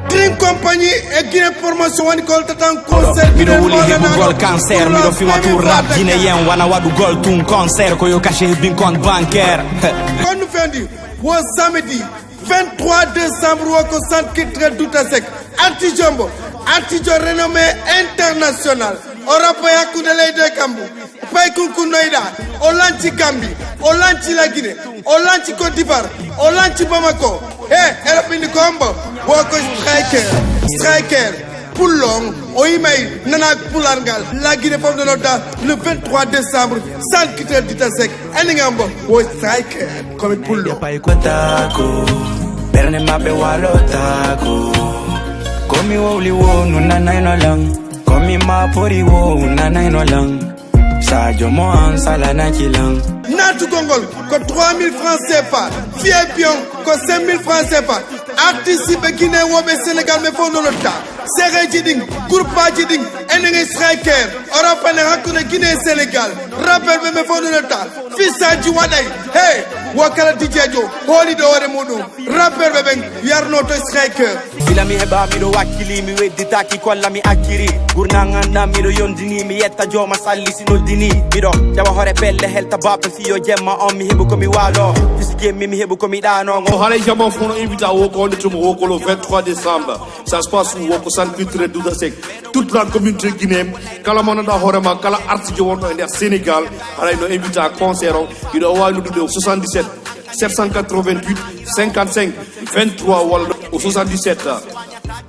Dream Company e Guinée Promotion woni ko holtatan concert miɗo wuli heɓugol cancer, miɗo fiwa tour rap guinéen, wana waɗugol tun concert ko yo caché hebbin compte bancaire. Kon no fendi wo samedi vingt-trois décembre wo ko centre culturel Douta Seck. Artijo mbo, artijo renommé international. O rappo e hakkunde leydi e kammu. Pay kunkunnoyɗa, o lanci Gambie, o lanci la Guinée, o lanci Côte d'Ivoire, o lanci Bamako. He, eɗo ɓindi ko hombo? Wo ko striker, striker. Pullo on, o yimay nana pulargal. La Guinée fof no nodda le vingt-trois décembre, centre culturel Douta Seck. Enen am mbo, wo striker, komi pullo. Pay ko tako, ɓerne maɓɓe walotaako. Komi wowli wo nunanayno lan, komi mapori wo nanayno lan. Sadio mo an salanaki lan. Naatugol ngol ko trois mille francs C F A. V I P on ko cinq mille francs C F A. Artiste ɓe Guinée woɓe Sénégal ɓe fof no lotta. Sereji ɗin, groupe aji ɗin, enen e striker. Europe ne hakkunde Guinée e Sénégal. Rappel ɓe ɓe fof no lotta. Fisaji waɗay. Hey, wo kala D J jo hooliɗo hoore muɗum. Rappeur ɓe ɓen yarno to striker. Gila mi heɓa miɗo wakkili, mi wedditaki kolla mi acciri. Gurna nganda miɗo yondini, mi yetta jooma salli si noddini. Miɗo jawa hoore pelle helta baɓe fiyo jemma on mi heɓu ko mi walo. Fisiki Mimi heɓu ko mi ɗaano. O haray jama fof no invita o ko nde tuma o ko le vingt-trois décembre. Ça se passe où? O ko centre culturel Douza Seck. Toute la communauté guinéenne, kala mo nanda hoorema, kala artiste wonɗo e nder Sénégal, haray no invita concert o. Hiɗo wawi noddude o soixante-dix-sept sept cent quatre-vingt-huit cinquante-cinq vingt-trois walla o soixante-dix-sept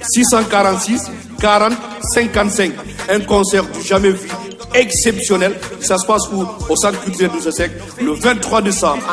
six cent quarante-six quarante cinquante-cinq. Un concert du jamais vu, exceptionnel. Ça se passe où? Au centre culturel Douza Seck, le vingt-trois décembre.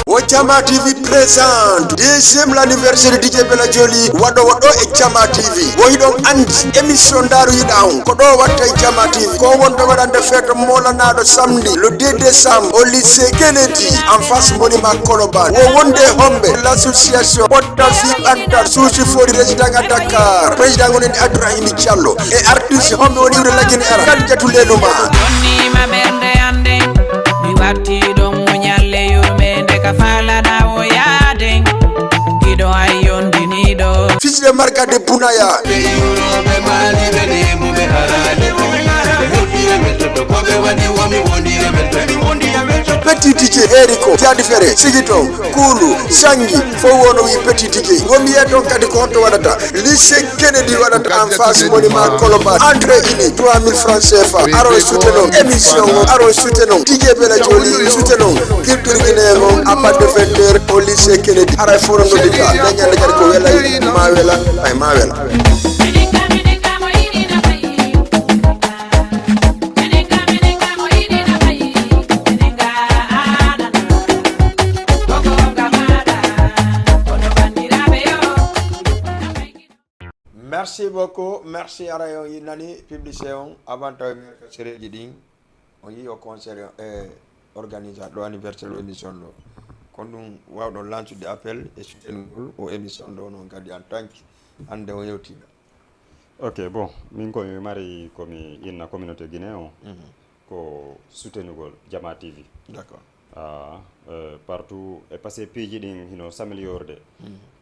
O Jama T V présente deuxième l'anniversaire D J Bella Jolly, waɗo waɗo e Jama T V. Wo hiɗon andi émission Daaru Yiɗa on, ko ɗo watta e Jama T V. Ko wonɓe waɗande feeto molanaɗo samedi le deux décembre au lycée Kennedy en face monument Colobane. Wo wonde homɓe l'association Pottal Fi Ɓantal Suusi Fori résident à Dakar. Président woni Abdourahim Diallo. E artiste homɓe woni iwde Lagine Era. Kadi jatu leluma. Bonnima ɓernde ande. Mi watti ɗon muñalle yurmende ka falana o yaaden. Giɗo ay yondiniɗo. Fils de Marga de Bunaya. Petit D J Eriko, Jadi Fere, Sigito, Kulu, Sangi, fof wono wi Petit D J. Womi yiyat on kadi ko honto waɗata. Lycée Kennedy waɗata en face monument Colobane. Entrée ini trois mille francs C F A. Aron soutenir on. Émission o, aron soutenir on. D J Bella Jolly soutenir on. Culture guinéen on à partir de vingt heures au lycée Kennedy. Haray fof no noddita. Nde ñande kadi ko welay, ma wela, ay ma wela. Merci beaucoup, merci. Haray on yi nani publicité on avant tawi mi sereji ɗin, on yi o concert e organisateur ɗo anniversaire o émission ɗo. Kon ɗum wawɗon lancude appel e soutenugol o émission ɗo non kadi en tant que hande on yewtina. Ok, bon, min komi mari komi inna communauté guinéen o, ko soutenugol Jama T V. D'accord. Ah, euh, partout e parce que piiji ɗin hino s'améliore de.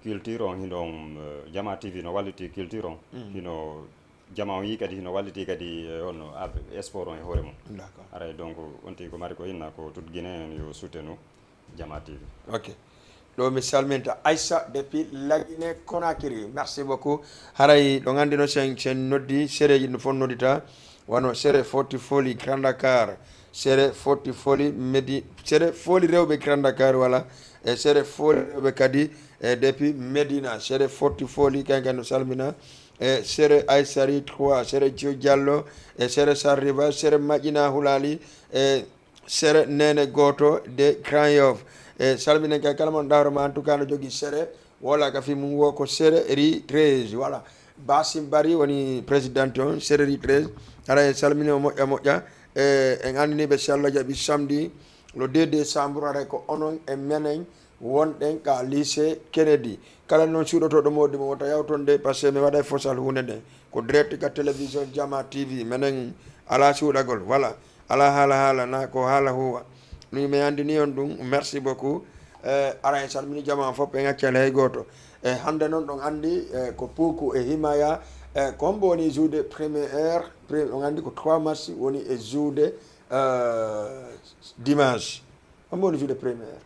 Culture on hino, euh, Jama T V no walliti culture on. Hino Jama on yi kadi hino walliti kadi, euh, honno sport on e hoore mum. D'accord. Haray donc on tigi ko mari ko inna ko tout guinéen yo soutenu Jama T V. Ok. Ɗo mi salminta Aissa depuis Lagine Conakry. Merci beaucoup. Haray ɗo gandi no sen sen noddi sereji no fon noddita. Wano sere foti foli Grand Dakar, sere foti foli Medi, sere foli rewɓe Grand Dakar wala e sere foli rewɓe kadi e depuis Medina, sere foti foli kanka no salmina e sere Aissari trois, sere Dio Diallo e sere Sarriva, sere Maƴina Hulali e sere Nene Goto de Grand Yoff. E salminen kay kala mon dawro ma en tout cas no jogi sere wala ka fi mum wo ko sere ri treize wala Basim Bari woni président on sere ri treize. Haray en salmini o moƴƴa moƴƴa. E en andini ɓe si Allah jaɓi samedi le deux décembre haray ko onon e menen wonɗen ka lycée Kennedy. Kala non suuɗotoɗo modi mo wota yawton de parce que mi waɗay fosal hunde nden ko direct ka télévision Jama T V menen ala suuɗagol wala ala haala haala na ko haala huwa. Ɗum mi andini on ɗum. Merci beaucoup. Eh, ara en salmini jama fof en accani hay goto. E hande noon ɗon andi eh, ko puuku e himaya eh, ko hombo woni joude premier heure. On andi ko trois match woni e joude eh, dimanche. Hombo woni joude premier heure?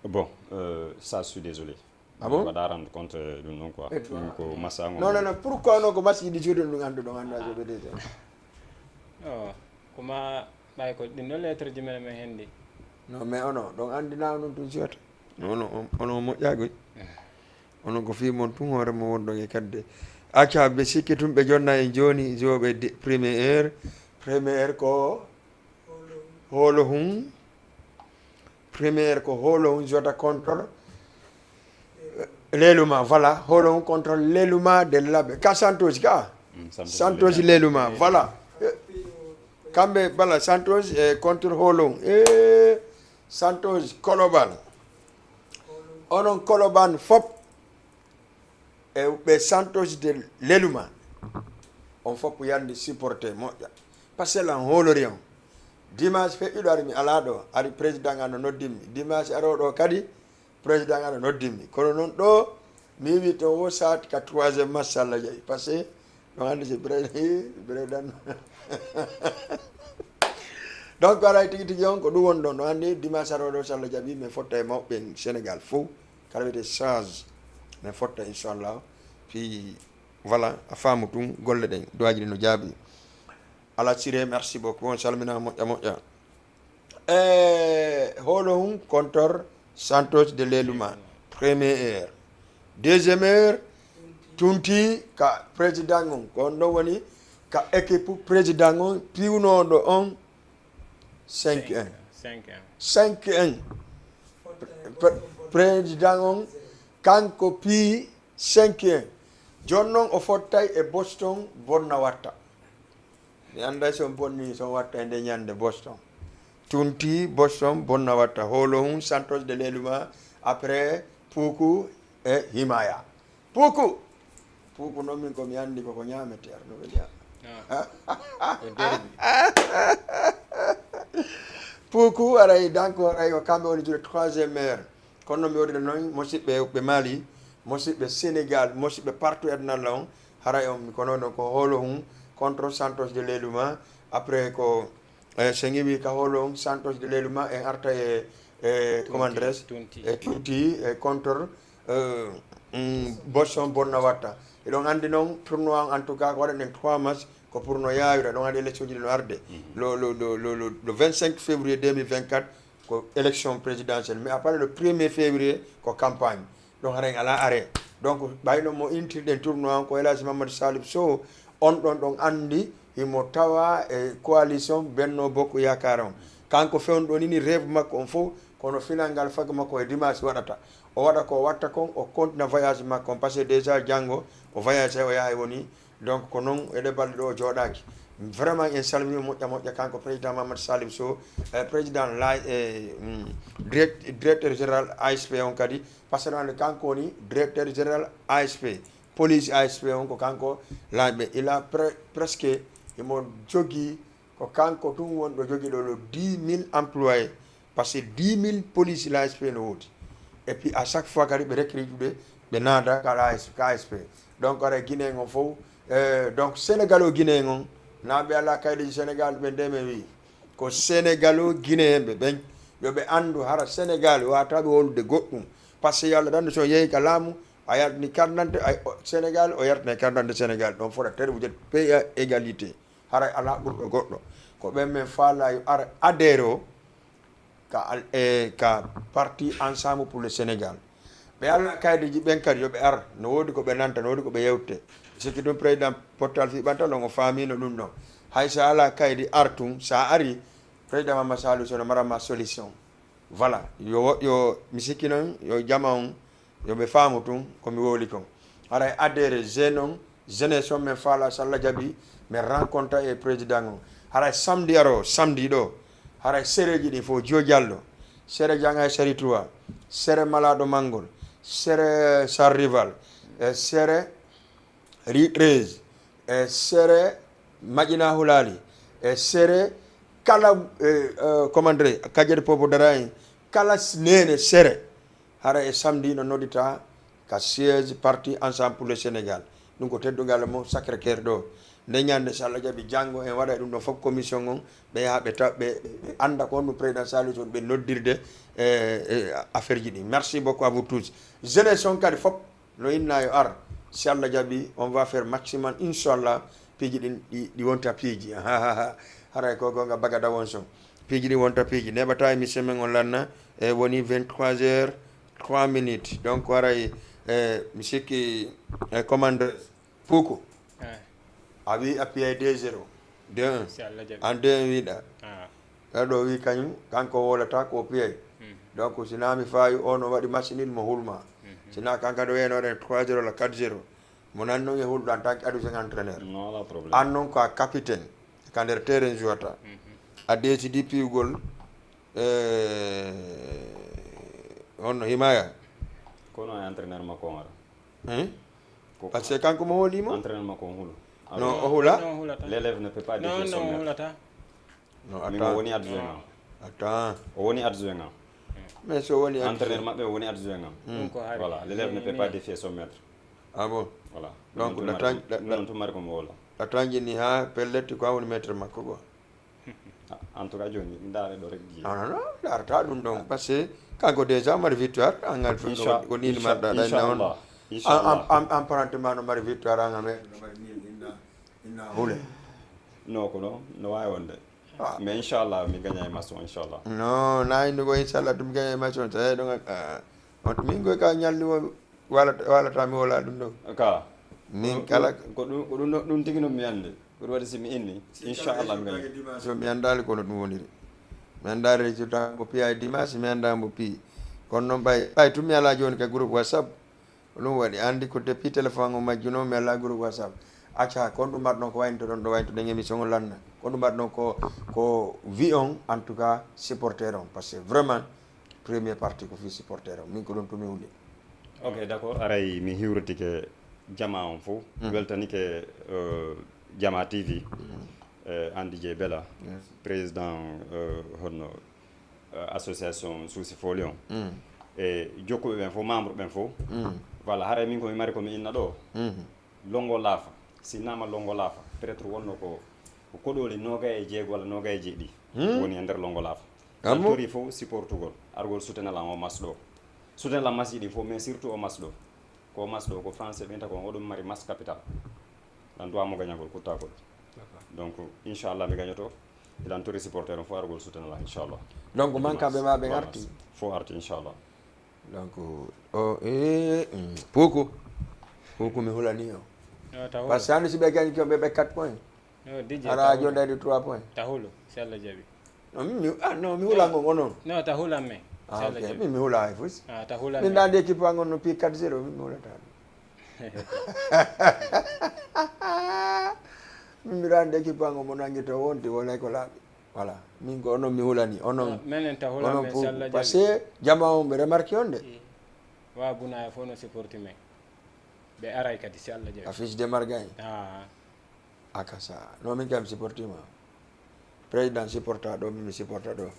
Bon, euh, ça je suis désolé. Ah bon? Mbaɗa rendre compte ɗum ɗon quoi. Ɗum ko masango. Non non non, pourquoi non ko match yiɗi joude ɗum andu ɗon andu ajoɓe déjà? Oh, kuma ɓay ko ɗin ɗo lettre ji men men hendi. Non mais ono ɗon andina non tun siyata. Ono ono moƴƴagoy. Ono ko fi mon tun hoore mo wonɗon e kadde. Acca ɓe sikki tun ɓe jonna en joni joɓe premier heure. Premier heure ko holo hum. Premier ko holo hum jota contre leluma voilà holo hum contre leluma de labe ka santos ka. Santos leluma voilà. Kamɓe bala santos e contre holo hum e santos kolobal. Onon kolobal fop e ɓe santos de leluma. On fop yandi supporté moƴƴa. Parce que lan holori on dimanche feƴƴuɗo ari mi ala ɗo ari président an no noddimmi dimanche aroɗo kadi. Président an no noddimmi kono noon ɗo mi wi to wo sat ka troisième match allah jaɓi parce que ɗon andi si président Donc, alaa e tigi tigi on, ko ɗum woni ɗon. No anndi, dimanche arooɗo, so Allah jaɓi, min fotta e mawɓe Sénégal fof. Kala wiyetee sage, min fotta, inchallah. Puis, voilà, a faamu tun, golle ɗen, duwaaji ɗin no jaabi. Ala Siré, merci beaucoup. On salmina moƴƴa moƴƴa. E hoolo hum contre Santos de Leluma. Première heure. Deuxième heure, tunti ka président on. Ko on ɗon woni ka équipe président on, piwnooɗo on cinq un. Cinq un. Cinq un. Pre- président on, kanko pii cinq un. Jooni noon o fottay e Boston Bonnawatta. Mi annday so on bonni, so on watta e nde ñande Boston. Tunti Boston Bonnawatta. Hoolo hum Santos de Leluma, après Puku e Himaya. Puku! Puku noon min ko mi anndi koko ñaametee, no ɓe ñaama. Puku aray, donc aray ko kamɓe woni juuɗe troisième heure. Kono no mi wodira noon, musidɓe ɓe Mali, musidɓe Sénégal, musidɓe partout e aduna on, haray on, kono noon ko hoolo hum contre Santos de Leluma. Après ko, eh, so en iwi ka hoolo hum Santos de Leluma, en arta e, e commandres, e tunti, e contre, eh, mm, Boston Bonnawatta. Eɗon anndi noon, tournoi on, en tout cas, ko waɗaɗen trois matchs, ko pour no yaawira. Eɗon anndi élection ji ɗi no arde. Le, le, le, le, le, le vingt-cinq février deux mille vingt-quatre, ko élection présidentielle. Mais à partir le premier février, ko campagne. Donc, haray alaa arrêt. Donc, ɓayno mo intirɗen tournoi on ko El Hadji Mamadou Salif Sow, on ɗon ɗon anndi himo tawa e coalition Benno Bokk Yaakaar on. Kanko fewndo ɗon ini rêve makko on fof, kono final ngal fag makko e dimanche waɗata. O waɗa ko o watta kon, o continue voyage makko on, parce que déjà janngo o voyage o yahay woni. Donc, ko noon e ɗe balɗe ɗo o jooɗaaki. Vraiment, en salmini moƴƴa moƴƴa kanko président Mamadou Salif Sow, eh, président la, eh, mm, direct-, directeur général A S P on kadi, parce que noon kanko woni directeur général A S P, police A S P on ko kanko laaɓe. Il a pre-, presque, imo jogii, ko kanko tun woni ɗo jogii ɗo, ɗo dix mille employés, parce que dix mille police la A S P no woodi. Et puis à chaque fois kadi ɓe recrute ɓe, ɓe naada ka la A S P, ka A S P. Donc aray Guinéen on fof, eh, donc Sénégal o Guinéen on, naa ɓe alaa kaydeji Sénégal ɓe nde mi wi. Ko Sénégal o Guinéen ɓe ɓen, yo ɓe anndu hara Sénégal wata ɓe wolude goɗɗum. Parce que yo Allah ɗanɗo so yehi ka laamu, a yaltini carte d'identité, ay, o, Sénégal, o yaltina carte d'identité Sénégal. Ɗon fota terwujet P A égalité. Haray alaa ɓurɗo goɗɗo. Ko ɓen min faalaa yo ar adhéré o ka al-, e ka parti Ensemble pour le Sénégal. Ɓe alaa kaydeji ɓen kadi yo ɓe ar. No woodi ko ɓe nanta, no woodi ko ɓe yewte. Sikki ɗum président Pottal fii ɓantal on o faamiino ɗum ɗon. Hay so alaa kaydi ar tun, so a ari, président Mamadou Salif Sow no mara ma solution. Voilà, yo, yo, mi sikki noon, yo jama on, yo ɓe faamu tun ko mi wowli kon. Haray adhéré jeune on, jeunesse on, min faalaa so Allah jaɓi, min rencontre e président on. Haray samedi aro, samedi ɗo, haray sereji ɗin fof, Jio Jallo, sere Jangay Sari trois, sere Malaaɗo Manngol, sere Sar Rival, e sere Rue treize, e sere Maƴina Hulaali, e sere kala, e, e, comment dirais, Kajere Popo Darain, kala s-, nene sere, hara e samedi no noddita ka siège parti Ensemble pour le Sénégal. Ɗum ko teddungal mo Sacré-Cœur ɗo. Nde ñande, so Allah jaɓi, janngo en waɗa e ɗum ɗon fof commission on, ɓe yaha ɓe taw, ɓe, ɓe, ɓe annda ko honno président Saliou Sow ɓe noddirde, e, e, affaire ji ɗi. Merci beaucoup à vous tous. Jeunesse on kadi fof, no inna yo ar, si Allah jaɓi, on va faire maximum, inchallah, piiji ɗin ɗi, ɗi wonta piiji. Haray ko gonga bagada won son. Piiji ɗin wonta piiji. Neɓata émission men on lanna, e woni vingt-trois heures, trois minutes. Donc, haray, e, mi sikki, e, commande Puku. A wi a piyay deux zéro. Deux un. Si Allah jaɓi. An deux un wiɗa. Ɗo wi kañum, kanko wolata ko piyay. Donc, si na mi faawi, o no waɗi machine, mo hulma. Si na kanka ɗo wiyano waɗen trois zéro la quatre zéro. Mo nan noon e hulɗo en tant que adjoint entraîneur. Non, ala problème. An noon ko a capitaine, ka nder terrain jouata. A décidi piwgol, e, honno Himaya? Kono e entraîneur makko on ara. Hein? Ko parce que kanko mo hoolimo? Entraîneur makko on hulu. Non, o hula. Non, o hulata. L'élève ne peut pas défier son maître. Non, non, o hulata. Non, attends. Min o woni adjoint am. Attends. O woni adjoint am. Mais so woni adjoint. Entraîneur maɓɓe o woni adjoint am. Voilà, l'élève ne peut pas défier son maître. Ah bon? Voilà. Donc, ɗum ɗon tuma mari ko mi woola. Ɗa tanjini ha pelletti ko an woni maître makko quoi. A, En tout cas, jooni, mi ndaara ɗo rek, Didier. Non, non, non, ndaarata ɗum ɗon. Parce que kanko déjà mari victoire, an ngal ɗum ɗo, ko ni marɗa ɗa na on. Inchallah. An, an, an, an, paranti ma no mari victoire, an, an, no mari ni, inna, inna hule. Non, ko non, no waawi wonde. Mais inchallah, mi gaña e match o, inchallah. Non, na indi ko inchallah, ɗum gaña e match o. Tawi ɗum, ah, on, min koy ka ñalli o, wala, wala ta mi wala ɗum ɗo. Ka. Min kala. Ko ɗum, ko ɗum, ɗum tigi no mi andi. Ko ɗum waɗi si mi inni, inchallah, mi gaña. So mi andaali kono ɗum woniri. Mi andaali résultat mo piya e dimanche, mi anda mo piyi. Kono noon ɓay, ɓay tun mi ala jooni ka groupe WhatsApp. Ko ɗum waɗi, andi ko depuis téléphone o majjuno, mi ala groupe WhatsApp. Acca, kon ɗum mbaɗ ɗon ko waynto ɗon, ɗo waynto ɗen émission o lanna. Kon ɗum mbaɗ ɗon ko, ko wi on, en tout cas, supporter on. Parce que vraiment, premier partie ko fii supporter on. Min ko ɗum tumi wuli. Ok, d'accord. Aray mi hiwritike jama on fof. Weltanike, euh, Jama T V. Eh, Andy J Bella, président, euh, honno, euh, association Suusi Fooli on. E jokkuɓe ɓen fof, membre ɓen fof. Voilà, haray min ko mi mari ko mi inna ɗo. Longo Laafa, si innama Longo Laafa, peut-être wonno ko, ko koɗooli noogay e jeego walla noogay e jeeɗi woni e nder Longo Laafa. Tori fof supportugol, argol soutenir lan o match ɗo. Soutenir lan match ɗi fof, mais surtout o match ɗo. Ko o match ɗo, ko français ɓinta ko, oɗon mari match capital. Lan duwa mo gañagol, kuttakol. Donc, inchallah, mi gañoto. Ilan tori supporter on fof argol soutenir lan, inchallah. Donc, mankaɓe ma ɓe arti. Fof arti, inchallah. Donc, o, e, mm, Puku. Puku mi hulani o. Parce que hande si ɓe gañi ko ɓe ɓe quatre points. Ara joni ɗayɗi trois points. Ta hulu, si Allah jaɓi. Non, mi, ah, non, mi hula ngo onon. Non, ta hula me. Ah, ok. Mi, mi hula hay fus. Ah, ta hula Min me. Ɗan équipe angon no pi quatre zéro, min mi hulata. Min mi ɗan équipe angon mo nangi to wonti wala ko laaɓi. Voilà. Min ko onon mi hulani, onon. Menen ta hula me, si Allah jaɓi. Parce que jama on ɓe remarque on de. Wa buna e fof no supporti me. Ɓe aray kadi si Allah jaɓi. Affiche de margay. Ah. Akasa. Non, min kam supporti ma. Président supporta ɗo, min mi supporta ɗo.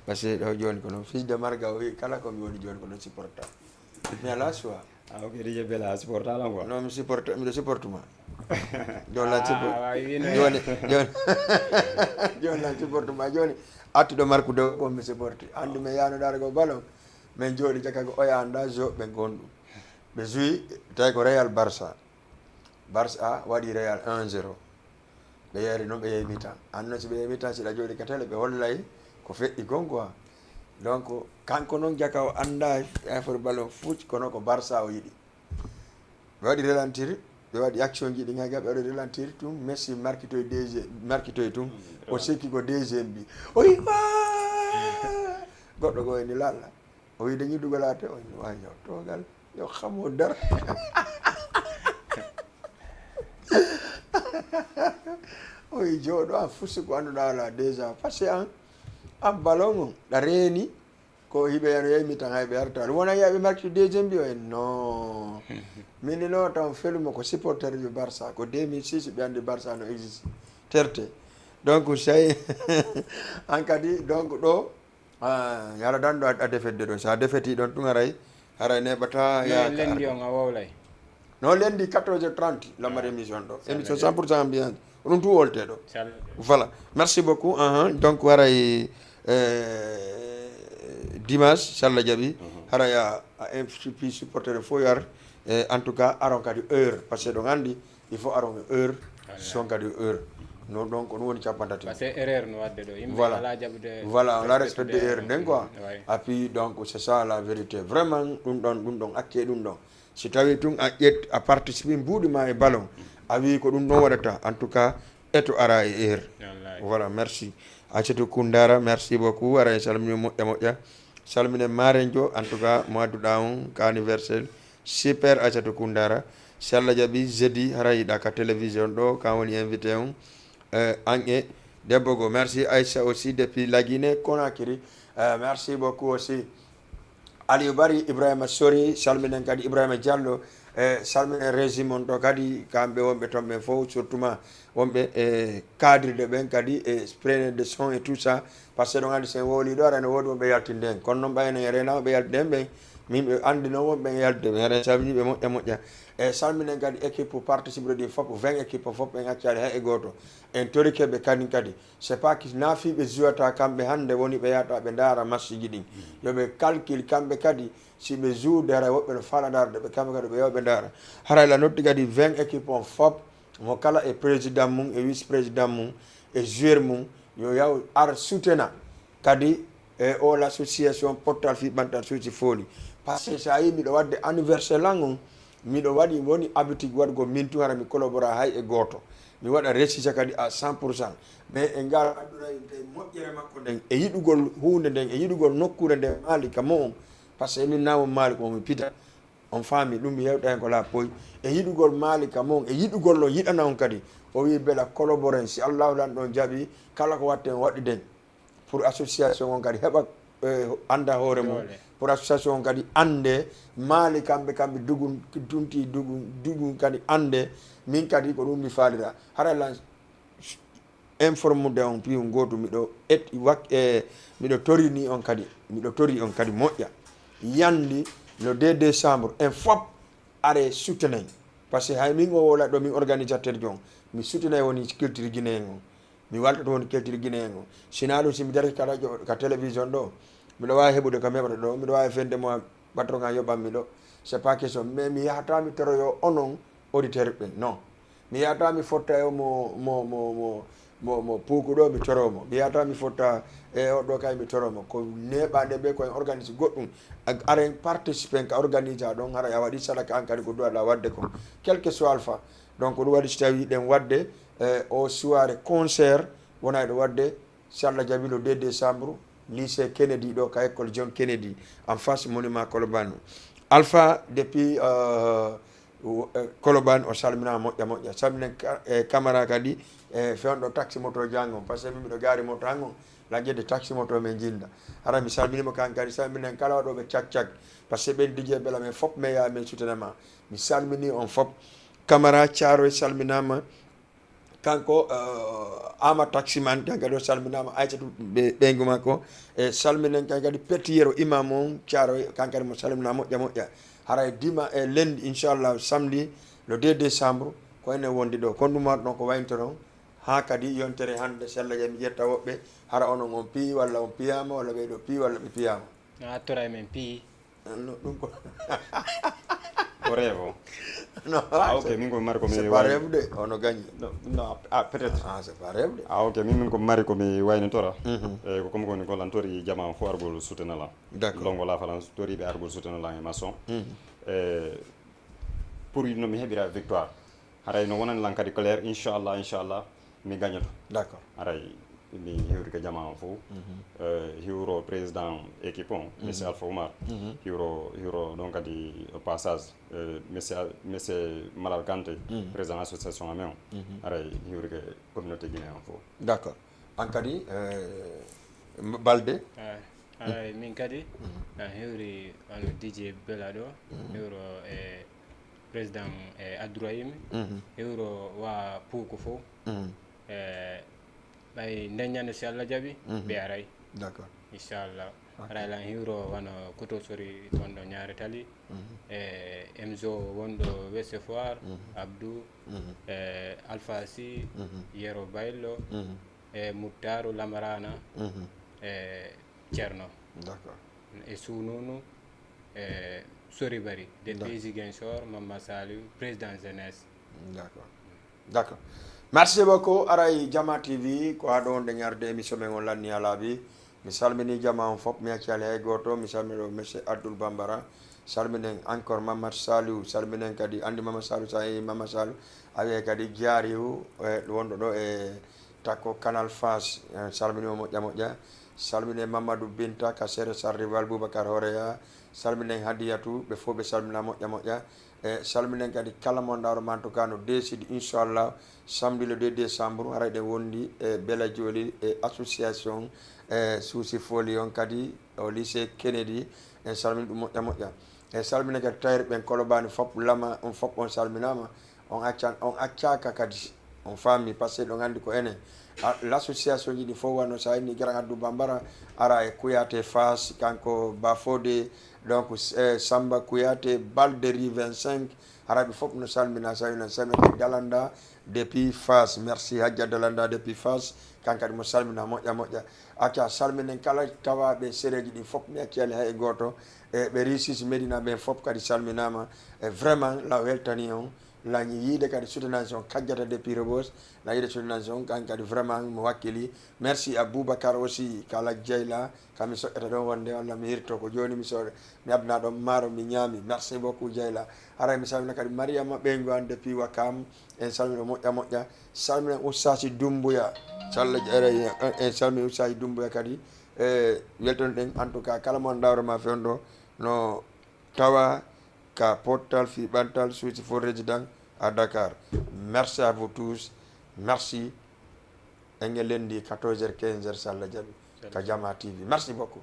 Parce que ɗo joni kono fils de marga o wi kala ko mi woni joni kono supporta. Mi ala choix. Ah, ok, Didier Bella, a supporta lan quoi. Non, mi supporta, mi supporte ma. Joni lan supporte. Ah, wa wi no. Joni, joni. Joni lan supporte ma joni. Attuɗo markude ko mi supporte. Andi mi yano dara ko ballon. Min joni jaka ko oya anda jo ɓe gondu. Ɓe joui tawi ko Real Barça. Barça waɗi Real un zéro. Ɓe yeeri noon, ɓe yehi mi-temps. An noon, si ɓe yehi mi-temps, si ɗa jooɗi ka télé, ɓe hollay ko feƴƴi kon quoi. Donc, kanko noon jaka o annda affaire ballon foot, kono ko Barça o yiɗi. Ɓe waɗi ralentir, ɓe waɗi action ji ɗi ŋayga, ɓe waɗi ralentir tun, Messi markitoy deuxième, markitoy tun, o sikki ko deuxième bi. O yi, "Waa!" Goɗɗo goo eni lalla. O wiide ñiddugol ate, o wawi yo togal, yo xamu dar. O wi jooɗo an fusi ko annduɗa ala déjà. Parce que an, an ballon on, ɗa reeni, ko hiɓe yano yeyi mi tan hay ɓe arta. Ɗum wona yiya ɓe marki deuxième bi o en, non. Min ni noon taw felumo ko supporter ɓe Barça, ko deux mille six ɓe anndi Barça no existe. Terte. Donc, say, an kadi, donc, ɗo, Ah, yala dan ɗo a defet de ɗo. Sa defeti ɗon tun haray, haray neɓata ya. Lendi on a wowlay. No lendi quatorze heures trente, lamar émission ɗo. Émission cent pour cent ambiance. Oɗum tu wolte ɗo. Voilà. Merci beaucoup. Ahan. Donc, haray, eh, dimanche, si Allah jaɓi. Haray a, a M C P supporter fof yar. Eh, en tout cas, aron kadi heure. Parce que ɗon andi, il faut aron heure, son kadi heure. Non, donc, on woni capantati. Parce que erreur no wadde ɗo. Yimɓe Voilà. Ala jaɓude. Voilà, on a respecté heure, nden quoi. Et puis, donc, c'est ça la vérité. Vraiment, ɗum ɗon, ɗum ɗon, acte ɗum ɗon. Si tawi tun a ƴet, a participe, mbuuɗi ma e ballon. A wi ko ɗum ɗon waɗata. En tout cas, eto ara e heure. Voilà, merci. Achetou Koundara, merci beaucoup. Ara e salmini moƴƴa moƴƴa. Salmine Marenjo, en tout cas, mo adduɗa on, ka anniversaire. Super Aïssatou Koundara. Si Allah jaɓi, jeudi, hara yiɗa ka télévision ɗo, kan woni invité on. Eh, an e debbo go. Merci Aïssa aussi depuis La Guinée, Conakry. Eh, merci beaucoup aussi. Aliou Bari, Ibrahima Sori, salminen kadi Ibrahima Diallo, eh, salminen régime on ɗo kadi, kamɓe wonɓe toon ɓen fof, surtout ma wonɓe e cadre de ɓen kadi, e preneur de son et tout ça, parce que ɗon andi sen wowli ɗo, aɗa ene woodi wonɓe yaltinde en, kono noon ɓayno e renama ɓe yaltinde en ɓen, Min ɓe anndi noon wonɓe e yaltude, mi hara salmini ɓe moƴƴa moƴƴa. E salminen kadi équipe participe ɗi fof, vingt équipe fof, en accaali hay e gooto. En torike ɓe kadi kadi. C'est pas que naafiiɓe jouata kamɓe hannde woni ɓe yahata ɓe ndaara match ji ɗin. Yo ɓe calcule kamɓe kadi, si ɓe joude hara woɓɓe no faala ndaarde ɓe, kamɓe kadi ɓe yawa ɓe ndaara. Hara la notti kadi vingt équipe on fof, mo kala e président mum, e vice président mum, e joueur mum, yo yaw ar soutena kadi e o l'association pottal fi ɓantal suusi fooli. Parce que so a yi miɗo waɗde anniversaire lan on, miɗo waɗi woni habitude waɗugol min tun hara mi collabora hay e gooto. Mi waɗa resisa kadi à cent pour cent. Mais e ngal aduna en tawi moƴƴere makko nden, e yiɗugol huunde nden, e yiɗugol nokkuure nden maali ka mo on, parce que min naamo maali ko mi pita. On faami ɗum, mi yewta hen ko la poy. E yiɗugol maali ka mo on, e yiɗugol no yiɗana on kadi. O wi bela collaboren, si Allahu lan ɗon jaɓi, kala ko watten waɗiden. Pour association on kadi heɓa, eh, annda hoore mum. Doole. Pour association on kadi annde maali kamɓe, kamɓe dugun, dunti dugun, dugun kadi annde. Min kadi ko ɗum mi faalira. Hara lan informude on piyu gootu miɗo et wak-, eh, miɗo torini on kadi. Miɗo tori on kadi moƴƴa. Yandi le deux décembre, en fof are soutenir. Parce que hay min o wola ɗo min organisateur jon. Mi soutenir woni culture guinéen on. Mi walta ɗum woni keltiri Guinée en o. Sinaa ɗum, si mi darike ka radio, ka télévision ɗo, miɗo waawi heɓude ko mi heɓata ɗo, miɗo waawi fende mo patron an yoɓan mi ɗo. C'est pas question, mais mi yahata mi toroyo onon auditeur ɓen. Non. Mi yahata mi fotta e mo, mo, mo, mo, mo, mo puuku ɗo, mi toro mo. Mi yahata mi fotta e o ɗo kay, mi toro mo. Ko neɓande ɓe, ko en organise goɗɗum. Ak-, aren participe en ka organise ɗon, hara a waɗi sadaka an kadi ko duwaɗa waɗde ko. Quel que soit alpha. Donc, ɗum waɗi si tawi ɗen waɗde, eh, o soirée concert wona e ɗo waɗde, si Allah jaɓi, le deux décembre, lycée Kennedy ɗo ka école John Kennedy, en face monument Colobane. Alpha depuis, euh, wo-, eh, Colobane o salmina moƴƴa moƴƴa. Salminen ka-, eh, Camara kadi, eh, fewndo taxi moto jango, parce que min miɗo gaari moto hango, laƴƴede taxi moto men jinda. Hara mi salminima kan kadi, salminen kala waɗoɓe cak cak, parce que ɓen D J bela men fop me ya men soutenama. Mi salmini on fop. Camara Thiaroye salminama. Kanko, eh, Ama Taximan, kan kadi o salminaama, Aysatu ɓe-, ɓeyngu makko. E salminen kan kadi Petit Yero, imam on Thiaroye, kan kadi mo salminaa moƴƴa moƴƴa. Haray dima e lendi, inchallah, samedi, le deux décembre, ko enen wondi ɗo. Kono ɗum waɗa ɗon ko waynto ɗon. Haa kadi yontere hannde, sella jam, mi ƴetta woɓɓe, hara onon on piyi walla on piyaama, walla ɓeyɗo piyi walla ɓe piyaama. A tora e men piyi. No, ɗum ko Ko rêve o. Non, Ah, ok, c'est, min ko mi mari ko mi c'est pas wayi- rêve de, ono gagné. Non, non, ah, peut-être. Ah, c'est pas rêve de. Ah, ok, min, min ko mi mari ko mi waynitora. Mhm. Eh, ko comme ko ni ko lan tori jama on fo argol soutenir lan. D'accord. Longo la falan tori ɓe argol soutenir lan e maçon. Mhm. Eh, pour no mi heɓira victoire. Haray no wonani lan kadi clair, inchallah, inchallah, mi gagnoto. D'accord. Haray mi hiwrike jama on fof. Mhm. Eh, hiwro président équipe on, Mhm. Monsieur Alpha Oumar. Mhm. Hiwro, hiwro ɗon kadi au passage, eh, Monsieur, Monsieur Malal Kanté, Mhm. Président association amen on. Mhm. Haray hiwrike communauté guinéen on fof. D'accord. An kadi, eh, M-, Balde? Eh, haray min kadi, Mhm. an hiwri wano D J Bela ɗo, Mhm. hiwro e président e Abdourahim, Mhm. hiwro wa Puuku fof. Mhm. E ɓay nden ñande si Allah jaɓi, Mhm. ɓe aray. D'accord. Inchallah. Ok. Haray lan hiwro wano Koto Sori wonɗo Ñaare Tali, Mhm. e Emzo wonɗo West Foire, Mhm. Abdou, Mhm. e Alpha Sy, Mhm. Yero Baylo, Mhm. e Muttaru Lamarana, Mhm. e Cerno. D'accord. E Sununu, e Sori Bari, depuis D'accord. Ziguinchor, Mama Saliou, président jeunesse. D'accord. D'accord. Merci beaucoup. Aray Jama T V, ko haa ɗo wonde ñaarde émission men on lanni a laabi. Mi salmini jama on fop, mi acci hay gooto. Mi salmini ɗo Monsieur Abdoul Bambara. Salminen encore Mamadou Saliou. Salminen kadi, anndi Mamadou Saliou, sa yi Mamadou Saliou, a wiye kadi Diariou, e wonɗo ɗo e Takko Canal Face. En salmini mo moƴƴa moƴƴa. Salminen Mamadou Binta, ka Sere Sarr Rival Boubacar Horeya. Salminen Hadiyatu, ɓe fof ɓe salmina moƴƴa moƴƴa. E salminen kadi kala mo ndaaro ma, en tout cas, no décide, inchallah, samedi le deux décembre, haray ɗen wondi e Bela Joli e association, e Souci Folie on kadi, au lycée Kennedy, en salmini ɗum moƴƴa moƴƴa. E salminen kadi tailleur ɓen Kolobani fop, lama on fop on salminama, on accan, on accaka kadi, on faami, parce que ɗon anndi ko enen. L'association ji ɗi fof wano sa inni Grand Abdou Bambara, ara e Kouyaté Fass, kanko Bafodé, donc eh, Samba Kouyaté, Balderi vingt-cinq, ara ɓe fof no salmina, salmina, salmina Dalanda depuis Fass. Merci Hadja Dalanda depuis Fass, kan kadi mo salmina moƴƴa moƴƴa. Acca, salminen kala tawaɓe sereji ɗin fof, mi acciyali hay e goto. E ɓe Risis Medina ɓen fof kadi salminama. E vraiment la weltani on. La yiide kadi soutenance on kajjata depuis Rebeuss. La yiide soutenance on kan kadi vraiment mo wakkili. Merci à Boubacar aussi, kala Jeyla, kami soƴƴata ɗon wonde walla mi hirto ko joni mi soɗa. Mi addana ɗon maaro mi ñaami. Merci beaucoup Jeyla. Haray mi salmina kadi Mariama ɓeyngu an depuis Wakam. En salmina moƴƴa moƴƴa. Salmina Oustaz Doumbouya. Salla en salmina Oustaz Doumbouya kadi. E weltono ɗen en tout cas kala mo an dawrama fewndo no tawa ka pottal fi ɓantal suusi fo résident à Dakar. Merci à vous tous. Merci. Engen lendi quatorze heures quinze heures salla jaɓi ka Jama T V. Merci beaucoup.